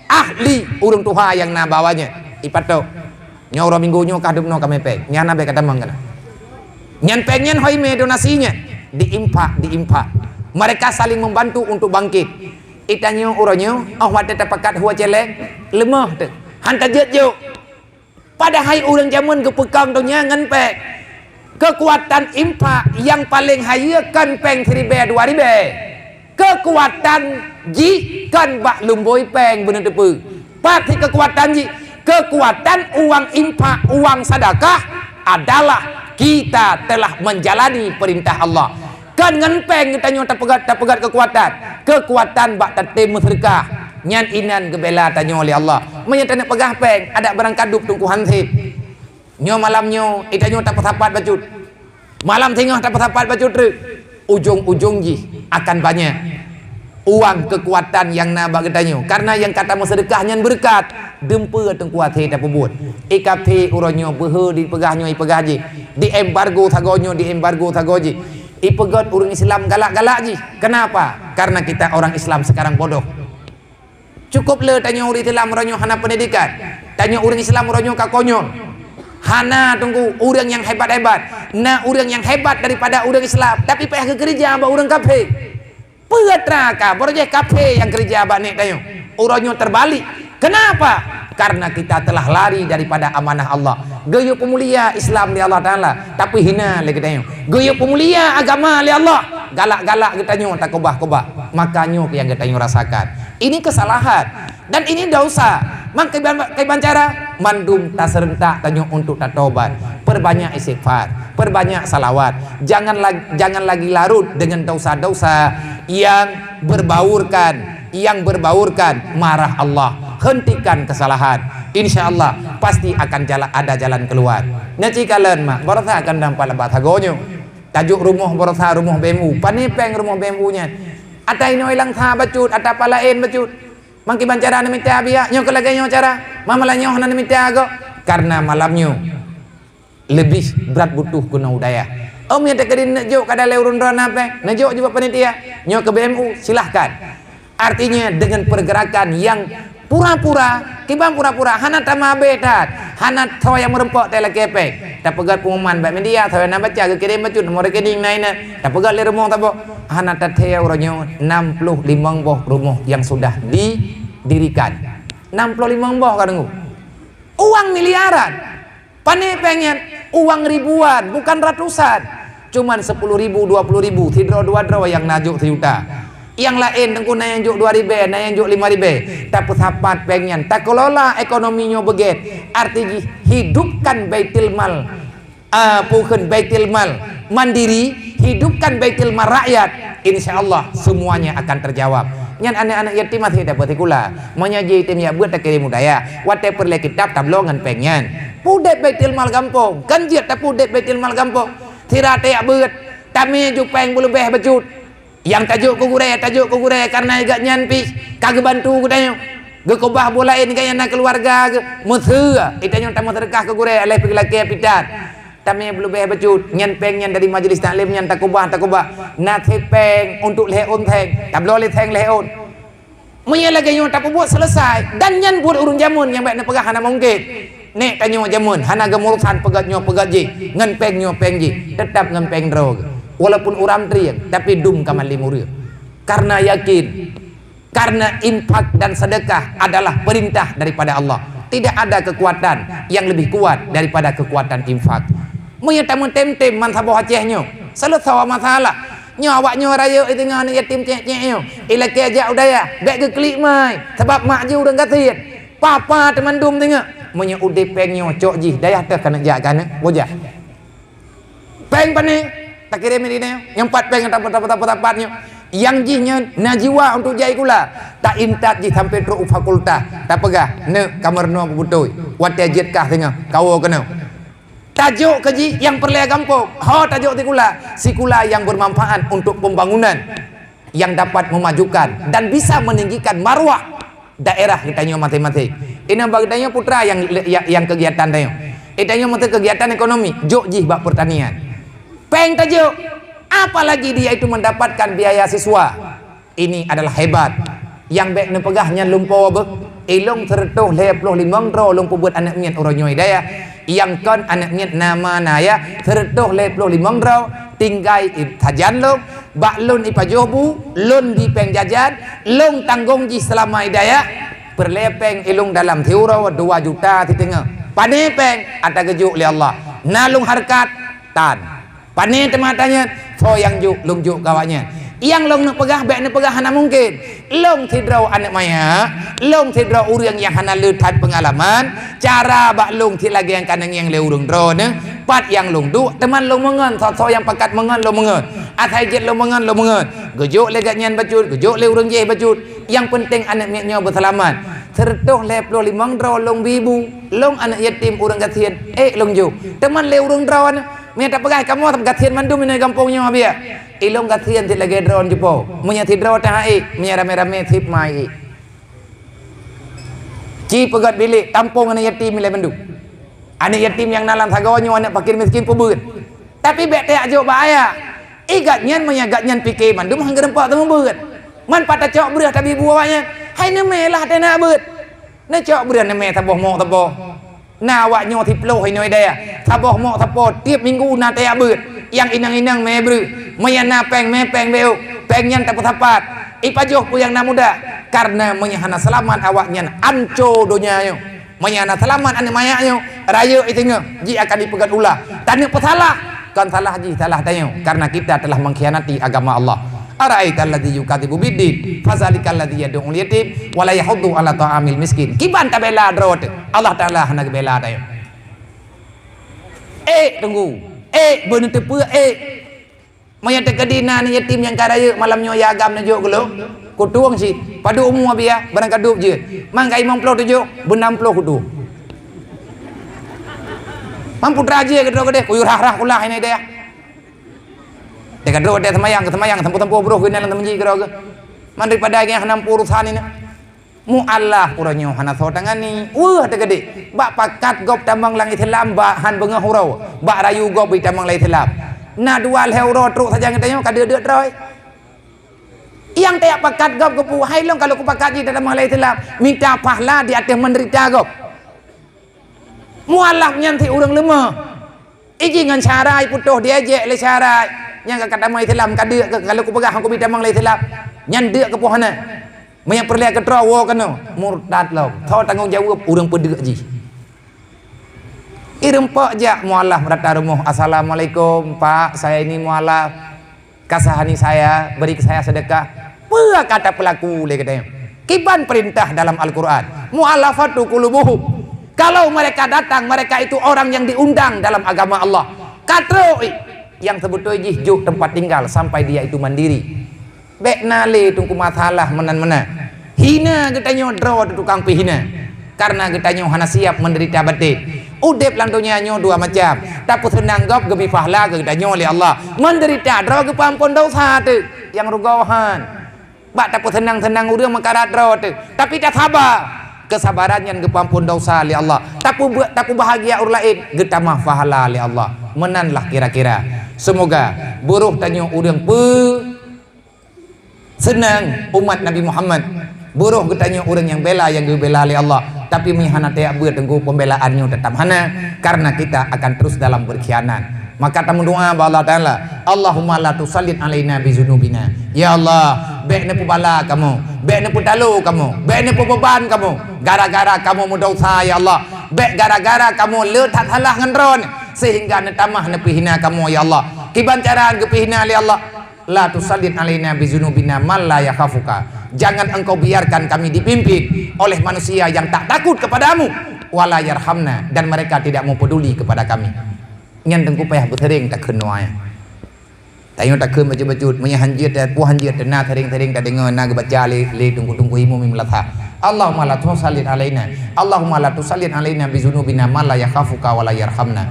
Ahli ureuëng tuha nyang na bak awaknyan. Ipatok. Nyoe uroe minggu nyoe kah dum noe kamé péng. Nyan na bék ka tamong keunan. Nyan péng nyan hôi mé donasi nyan. Diinfak, diinfak. Mereka saling membantu untuk bangkit. Itanyoe uroe nyoe, óh watée tapakat hue céléng, leumoh teuh. Han tajeuet jok. Padahai ureuëng jameun geupeukong donya ngon péng. Keukuatan infak nyang paleng hayeue kon péng siribée dua ribée. Keukuatan jih kon bak lumbôi péng beuneuteupeu. Pat keukuatan jih? Keukuatan uang infak, uang sadakah adalah kita telah menjalani perintah Allah. Kon ngon péng geutanyoe tapeugét, tapeugét keukuatan. Keukuatan bak tatem meuseudeukah. Nyan inan geubela tanyoe lé Allah. Meunyoe taneuk peugah péng, adak barangkadup teungku hanseb. Nyoe malam nyoe, itanyoe tapeusapat bacut. Malam singoh tapeusapat bacut treuk. Ujong-ujong jih akan banyak. Uang keukuatan nyang na bak geutanyoe, kareuna nyang ka tameuseudeukah nyan beureukat, dumpeue teungku até tapeubuet. I kafé uroe nyoe beuhe dipeugah nyoe ipeugah jih, di embargo sagoe nyoe di embargo sagoe jih. Ipeugét ureuëng Islam galak-galak jih. Kenapa? Karena kita orang Islam sekarang bodoh. Cukup le tanyoe ureuëng Islam uroe nyoe hana pendidikan. Tanyoe ureuëng Islam uroe nyoe ka konyol. Hana teungku ureuëng nyang hebat-hebat. Na ureuëng nyang hebat daripada ureuëng Islam, tapi payah geukeurija bak ureuëng kafé. Peue atra ka, barojéh kafé nyang keurija bak nek tanyoe. Uroe nyoe terbalik. Kenapa? Karena kita telah lari daripada amanah Allah. Geuyue peumulia Islam lé Allah Taala, tapi hina lé geutanyoe. Geuyue peumulia agama lé Allah, galak-galak geutanyoe takubah-kubah. Maka nyoe nyang geutanyoe rasakan. Ini kesalahan dan ini dosa. Maka kiban, kiban cara mandum taserentak tanyoe untuk tatobat. Perbanyak istighfar, perbanyak salawat. Jangan lag-, jangan lagi larut dengan dosa-dosa yang berbaurkan, yang berbaurkan marah Allah. Hentikan kesalahan. Insya Allah pasti akan jala-, ada jalan keluar. Nyaci kalen mak, barosa akan dampak lebat sagoe nyoe. Tajuk rumoh barosa rumoh bembu. Pane péng rumoh bembu nyan? Ata inoe ilang sa bacut, ata palaén bacut. Mangkiban cara neumita biak, nyoe keu lagée nyoe cara, mamalah nyoe hana neumita gob. Karena malam nyoe leubeh brat butuh keunoe u dayah. Om nyang teukeudi neujok kada lé ureuëng droe na péng, neujok jubak panitia, nyoe keu B M U, silahkan. Artinya dengan pergerakan yang pura-pura, kiban pura-pura, hana tamabé that, hana tho nyang meureumpok teuh lakée péng. Tapeugét pengumuman bak media, tho nyang na baca geukirém bacut nomor rekening na inan. Tapeugét lé rumoh saboh, hana tathée uroe nyoe enam puluh limong boh rumoh yang sudah didirikan. Enam puluh limong boh ka deungoe. Uang miliaran. Pane péng nyan? Uang ribuan, bukan ratusan. Cuman sepuluh ribu, dua puluh ribu, sidroe dua droe nyang na jok sejuta. Nyang laén teungku na nyang jok dua ribée, na nyang jok lima ribée. Tapeusapat péng nyan, takeulola ekonomi nyoe beugét. Arti jih hidupkan baitul mal. Ah, peue kheun baitul mal mandiri, hidupkan baitul mal rakyat. Insya Allah semuanya akan terjawab. Nyan aneuk-aneuk yatim masih dapat sikula. Meunyoe jitem jak beuet takirém u dayah, watée peureulée kitab tabloe ngon péng nyan. Pudeb baitul mal gampông, kan jeuet tapudeb baitul mal gampông. Sira tajak beuet, tamé ju péng beuleubeh bacut. Nyang tajok keu gurée, tajok keu gurée kareuna gobnyan pih ka geubantu geutanyoe. Geukeubah boh laén gobnyan na keuluwarga geuh. Meuseu, geutanyoe tameuseudeukah keu gurée lheueh pih lakée pitan. Tamé beuleubeh bacut, nyan péng nyan dari majelis taklim nyan takeubah, takeubah. Na sép péng untuk lhée ôn seng, tabloe lé seng lhée ôn. Meunyoe lagée nyoe tapeubuet seuleusai, dan nyan buet ureuëng jameun nyang bék neupeugah hana mungken. Nek tanyoe jameun hana geumurusan peugét nyoe peugét jih, ngon péng nyoe péng jih, teutab ngon péng droe geuh. Walaupun uram trieng, tapi dum ka malim ureuëng. Karena yakin, karena infak dan sedekah adalah perintah daripada Allah. Tidak ada kekuatan yang lebih kuat daripada kekuatan infak. Meunyoe tameutem-tem man saboh Aceh nyoe, seuleusoe masalah. Nyoe awak nyoe rayeuk i teungoh aneuk yatim cék-cék nyoe. Ilakée jak u dayah, bék geuklik mai, sabab mak jih ureuëng gasien. Papa teumandum teungoh. Meunyoe udeb péng nyoe cok jih, dayah teuh keuneuk jak keuneuk bujah. Péng pane takirém di nyoe, nyang pat péng tapat-tapat nyoe. Nyang jih nyoe na jiwa untuk jai kula. Taintat jih sampai trok u fakultas. Tapeugah, neuk kameureunoe beutôi. Watée jeuet kah teungoh, kawoe keunoe. Tajok keu jih nyang peureulée gampông, ho tajok sikula, sikula nyang bermanfaat untuk pembangunan yang dapat memajukan dan bisa meninggikan marwah daerah geutanyoe maséng-maséng. Inong bak geutanyoe putra nyang, nyang, nyang kegiatan tanyoe. Geutanyoe meuteun kegiatan ekonomi, jok jih bak pertanian. Péng tajok, apalagi dia itu mendapatkan biaya siswa. Ini adalah hebat. Nyang bék neupeugah nyan lumpoe beuh. Ilong seureutôh lhée ploh limong droe lôn peubuet aneuk miet uroe nyoe i dayah. Nyang kon aneuk miet nama na ya, seureutôh lhée ploh limong droe tinggai i sajan lôn, bak lôn ipajoh bu, lôn bi péng jajan, lôn tanggong jih seulama i dayah. Peureulée péng ilong dalam siuroe dua juta siteungoh. Pane péng ata geujok lé Allah. Na lôn hareukat tan. Pane teuma tanyan, soe nyang jok, lôn jok keu awaknyan. Nyang lôn neupeugah bék neupeugah hana mungken. Lôn sidroe aneuk maya, lôn sidroe ureuëng nyang hana le that peungalaman, cara bak lôn sit lagée nyang ka neungieng lé ureuëng droeneuh, pat nyang lôn duek, teuma lôn meungon, soe-soe nyang pakat meungon lôn meungon. Asai jeuet lôn meungon, lôn meungon. Geujok lé gobnyan bacut, geujok lé ureuëng jéh bacut. Nyang peunteng aneuk miet nyoe beuseulamat. Seureutôh lhée ploh limong droe lôn bi bu, lôn aneuk yatim ureuëng gasien, ék lôn jok. Teuma lé ureuëng droeneuh, meunyoe tapeugah kamoe gasien mandum inoe gampông nyoe biya. Ilong gasien sit lagée droeneuh jipo. Meunyoe sidroe teuh ék, meunyoe ramé-ramé sit ma ék. Ci peugét bilék tampông aneuk yatim ilée mandum. Aneuk yatim nyang na lam sagoe nyoe aneuk fakir miskin peubeuet. Tapi bék tajak jok bak ayah. I gobnyan meunyoe gobnyan pike mandum han geureumpok teumeubeuet. Man pat tacok breueh tabi bu awaknyan. Hai neumè lah teunak beuet. Neucok breueh neumè saboh mok sapo. Na awak nyoe siplôh inong idéh. Saboh mok sapo tiep minggu na teuyak beuet. Nyang inong-inong mè breueh. Meunyo na péng mè péng beuh. Péng nyan tapeusapat. Ipajoh peue nyang na mudah. Kareuna meunyo hana seulamat awak nyan anco donya nyoe. Meunyo hana seulamat aneuk manyak nyoe, rayeuk i singoh, jih akan jipeugét ulah. Taneuk peusalah, kon salah jih, salah tanyoe, kareuna kita telah mengkhianati agama Allah. Ara'aital ladzi yukadzibu biddin, fadzalikal ladzi yad'ul yatim, wa la yahuddu 'ala ta'amil miskin. Kiban tabela droe teuh, Allah Taala hana geubela tanyoe. Ék teunggu, ék beuneuteupeue, ék. Meunyo teukeudi na aneuk yatim nyang ka rayeuk malam nyoe ya agam neujok keu lôn, kutueng cit. Padub umu Abiya, barang ka duek jeuet. Mang ka limong ploh tujoh, beunam ploh kutueng. Mang putra jih keudroe keudeh, kuyue rhah-rhah kulah ini deh. Teuka droe teuh seumayang, keu seumayang, sampôh-sampôh broh keunan lam teumeuji keudroe keuh. Man daripada nyang hana urusan ini. Mualaf uroe nyoe hana soe tangani. Weueh teukeudi. Bak pakat gob tamong lam Islam bak han beungoh uroe. Bak rayu gob bri tamong lam Islam. Na dua lhèe uroe trok sajan geutanyoe ka deuk-deuk droe. Nyang tajak pakat gob geupeu, hai lôn ka lôn kupakat jih tamong lam Islam. Mita pahala di ateueh menderita gob. Mualaf nyan sit ureueng leumah. Iji ngon syarai putôh diejek lé syarai. Nyang ka tamong Islam ka deuk keu, ka lôn kupeugah hana kubi tamong lé Islam. Nyan deuk keu poh hana. Meunyo peureulèe keu droe woe keunoe, murtad lom. Soe tanggong jaweueb ureueng peudeuk jih. Ireumpok jak mualaf datang rumoh, "Assalamualaikum, Pak, saya ini mualaf." Kasihani saya, beri ke saya sedekah. Peue ka tapeulaku lé geutanyoe? Kiban peurintah dalam Al-Quran, mu'allafatu qulubuhum. Kalau mereka datang, mereka itu orang yang diundang dalam agama Allah. Ka trok, nyang seubeutôi jih jok teumpat tinggal sampai dia itu mandiri. Bèk na lé teungku masalah meunan-meunan. Hina geutanyoe droe teuh tukang peuhina. Kareuna geutanyoe hana siap menderita batin. Udeb lam donya nyoe dua macam. Tapeuseunang gob geubri pahala keu geutanyoe lé Allah. Menderita droe geupeuamphon dosa teuh nyang rugoe han. Bak tapeuseunang-seunang ureueng meukarat droe teuh, tapi tasaba. Keusabaran nyan geupeuamphon dosa lé Allah. Tapeubeu-, tapeubahgia ureueng laén, geutamah pahala lé Allah. Meunan lah kira-kira. Seumoga buroh tanyoe ureueng peu- seunang umat Nabi Muhammad. Buroh geutanyoe ureueng nyang bela nyang geubela lé Allah, tapi meunyo hana tajak beuet teungku, pembelaan nyoe teutap hana, kareuna kita akan terus dalam berkhianat. Maka tameudoa bak Allah Taala, "Allahumma la tusallit alaina bizunubina." Ya Allah, bèk neupeubala kamoe, bèk neupeutalo kamoe, bèk neupeubeban kamoe gara-gara kamoe meudosa ya Allah. Bèk gara-gara kamoe le that salah ngon droeneuh sehingga neutamah neupeuhina kamoe ya Allah. Kiban cara geupeuhina lé Allah? "La tusallit alaina bizunubina man la yakhafuka." Jangan Engkau biarkan kami dipimpin oleh manusia yang tak takut kepada-Mu, "wa la yarhamna," dan mereka tidak mau peduli kepada kami. Nyan teungku payah beuseuring takheun doa nyan. Tanyoe takheun bacut-bacut, meunyo hanjeuet, peue hanjeuet, na seuring-seuring tadeungoe na geubaca lé, lé teungku-teungku imum nyang meulasa. "Allahumma la tusallit alaina, Allahumma la tusallit alaina bizunubina man la yakhafuka wa la yarhamna."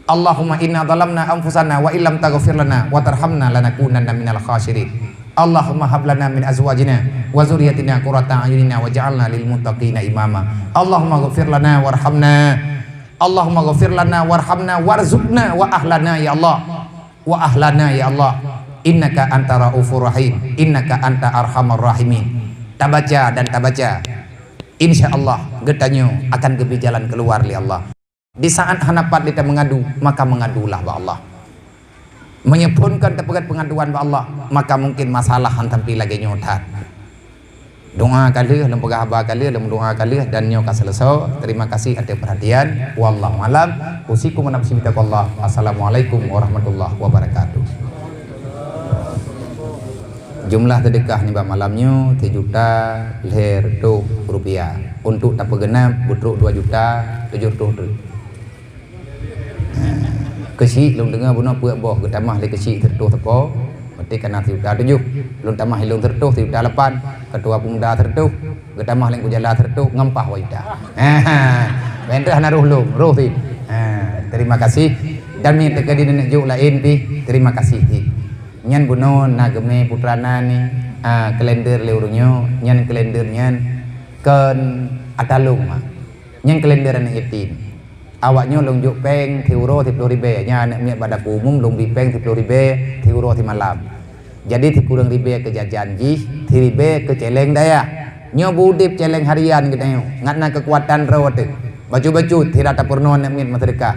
Allahumma inna zalamna anfusana wa illam taghfir lana wa tarhamna lanakunanna minal khasirin. Allahumma hab lana min azwajina wa dzurriyyatina qurrata a'yunina waj'alna lil muttaqina imama. Allahumma ghfir lana warhamna. Allahumma ghfir lana warhamna warzuqna wa ahlana ya Allah. Wa ahlana ya Allah. Innaka anta raufur rahim. Innaka anta arhamar rahimin. Tabaca dan tabaca. Insya Allah geutanyoe akan geubri jalan keuluar lé Allah. Di saat hana pat lé tameungadu, maka meungadulah bak Allah. Meunyoe phon kon tapeugét peungaduan bak Allah, maka mungkin masalah han sampai lagèe nyoe that. Doa ka lheueh, lôn peugah haba ka lheueh, lôn doa ka lheueh, dan nyoe ka seuleusoe. Terima kasih atas perhatian. Wallahu a'lam. Usikum wa nafsi bitaqwallah. Assalamualaikum warahmatullahi wabarakatuh. Jumlah seudeukah nibak malam nyoe sijuta lhèe reutôh rupiah. Untuk tapeugeunap beutrok dua juta tujoh reutôh treuk. Keuchik lôn deungö bunoe peuet boh, geutamah lé keuchik sireutôh teuko, berarti ka na sijuta tujoh. Lôn tamah ilôn sireutôh, sijuta lapan. Ketua pemuda sireutôh, geutamah lé Teungku Jala sireutôh, ngon paih dua juta. Ha, ha. Ban trôh hana roh lôn, roh cit. Ha, terima kasih. Dan meunyo teukeudi neujok laén pih, terima kasih cit. Nyan bunoe na geumé putra na ni, a, kalender lé ureueng nyoe, nyan kalender nyan kon ata lôn, mak. Nyan kalender aneuk yatim. Awak nyoe lôn jok péng siuroe siplôh ribèe, nyan aneuk miet bak dapur umum lôn bri péng siplôh ribèe siuroe simalam. Jadi sikureueng ribèe keu jajan jih, siribèe keu céléng dayah. Nyoe beu udeb céléng harian geutanyoe, ngat na keukuatan droe teuh. Bacut-bacut sira tapeurunoe aneuk miet meuseudeukah.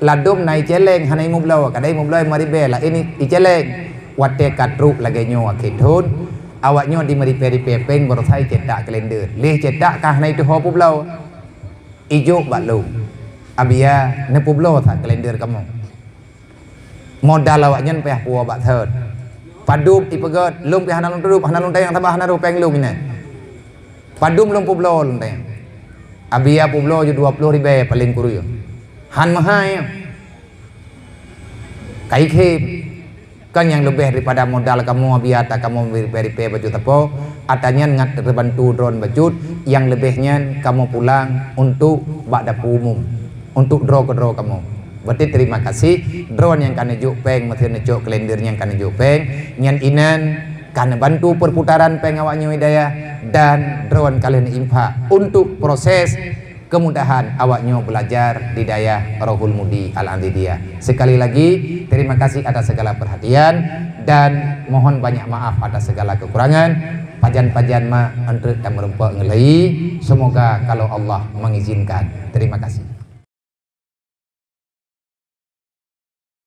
Ladom na icéléng hana imubloe, kadang imubloe lima ribée, laén icéléng. Watée ka trok lagée nyoe akhé thon, awaknyoe di meuripée-ripée péng barosa icetak kalender. Lheuh cetak ka hana ituho peubloe. Ijok bak lôn, "Abia, neupeubloe that kalender kamoe." Modal awaknyan payah puwoe bak thon. Padub ipeugét, lôn pih hana lôn tudub, hana lôn tanyong sabab hana roh péng lôn inan. Padub lôn peubloe lôn tanyong. Abia peubloe ju dua ploh ribée paleng kureueng. Han meuhai. Kai khém. Kan nyang leubeh daripada modal kamoe, abia ata kamoe meuripée-ripée bacut sapo, ata nyan ngat teubantu droen bacut, nyang leubeh nyan kamoe pulang untuk bak dapu umum, untuk droe keudroe kamoe. Berarti terima kasih droen nyang ka neujok péng, meusé neucok kalender nyang ka neujok péng, nyan inan ka neubantu perputaran péng awaknyoe di dayah dan droen ka lheueh neuinfak untuk proses kemudahan awaknyoe belajar di dayah Rohul Mudi Al-Aziziyah. Sekali lagi, terima kasih atas segala perhatian dan mohon banyak maaf atas segala kekurangan. Pajan-pajan ma eunteuk dan meureumpok ngeulai. Semoga kalau Allah mengizinkan. Terima kasih.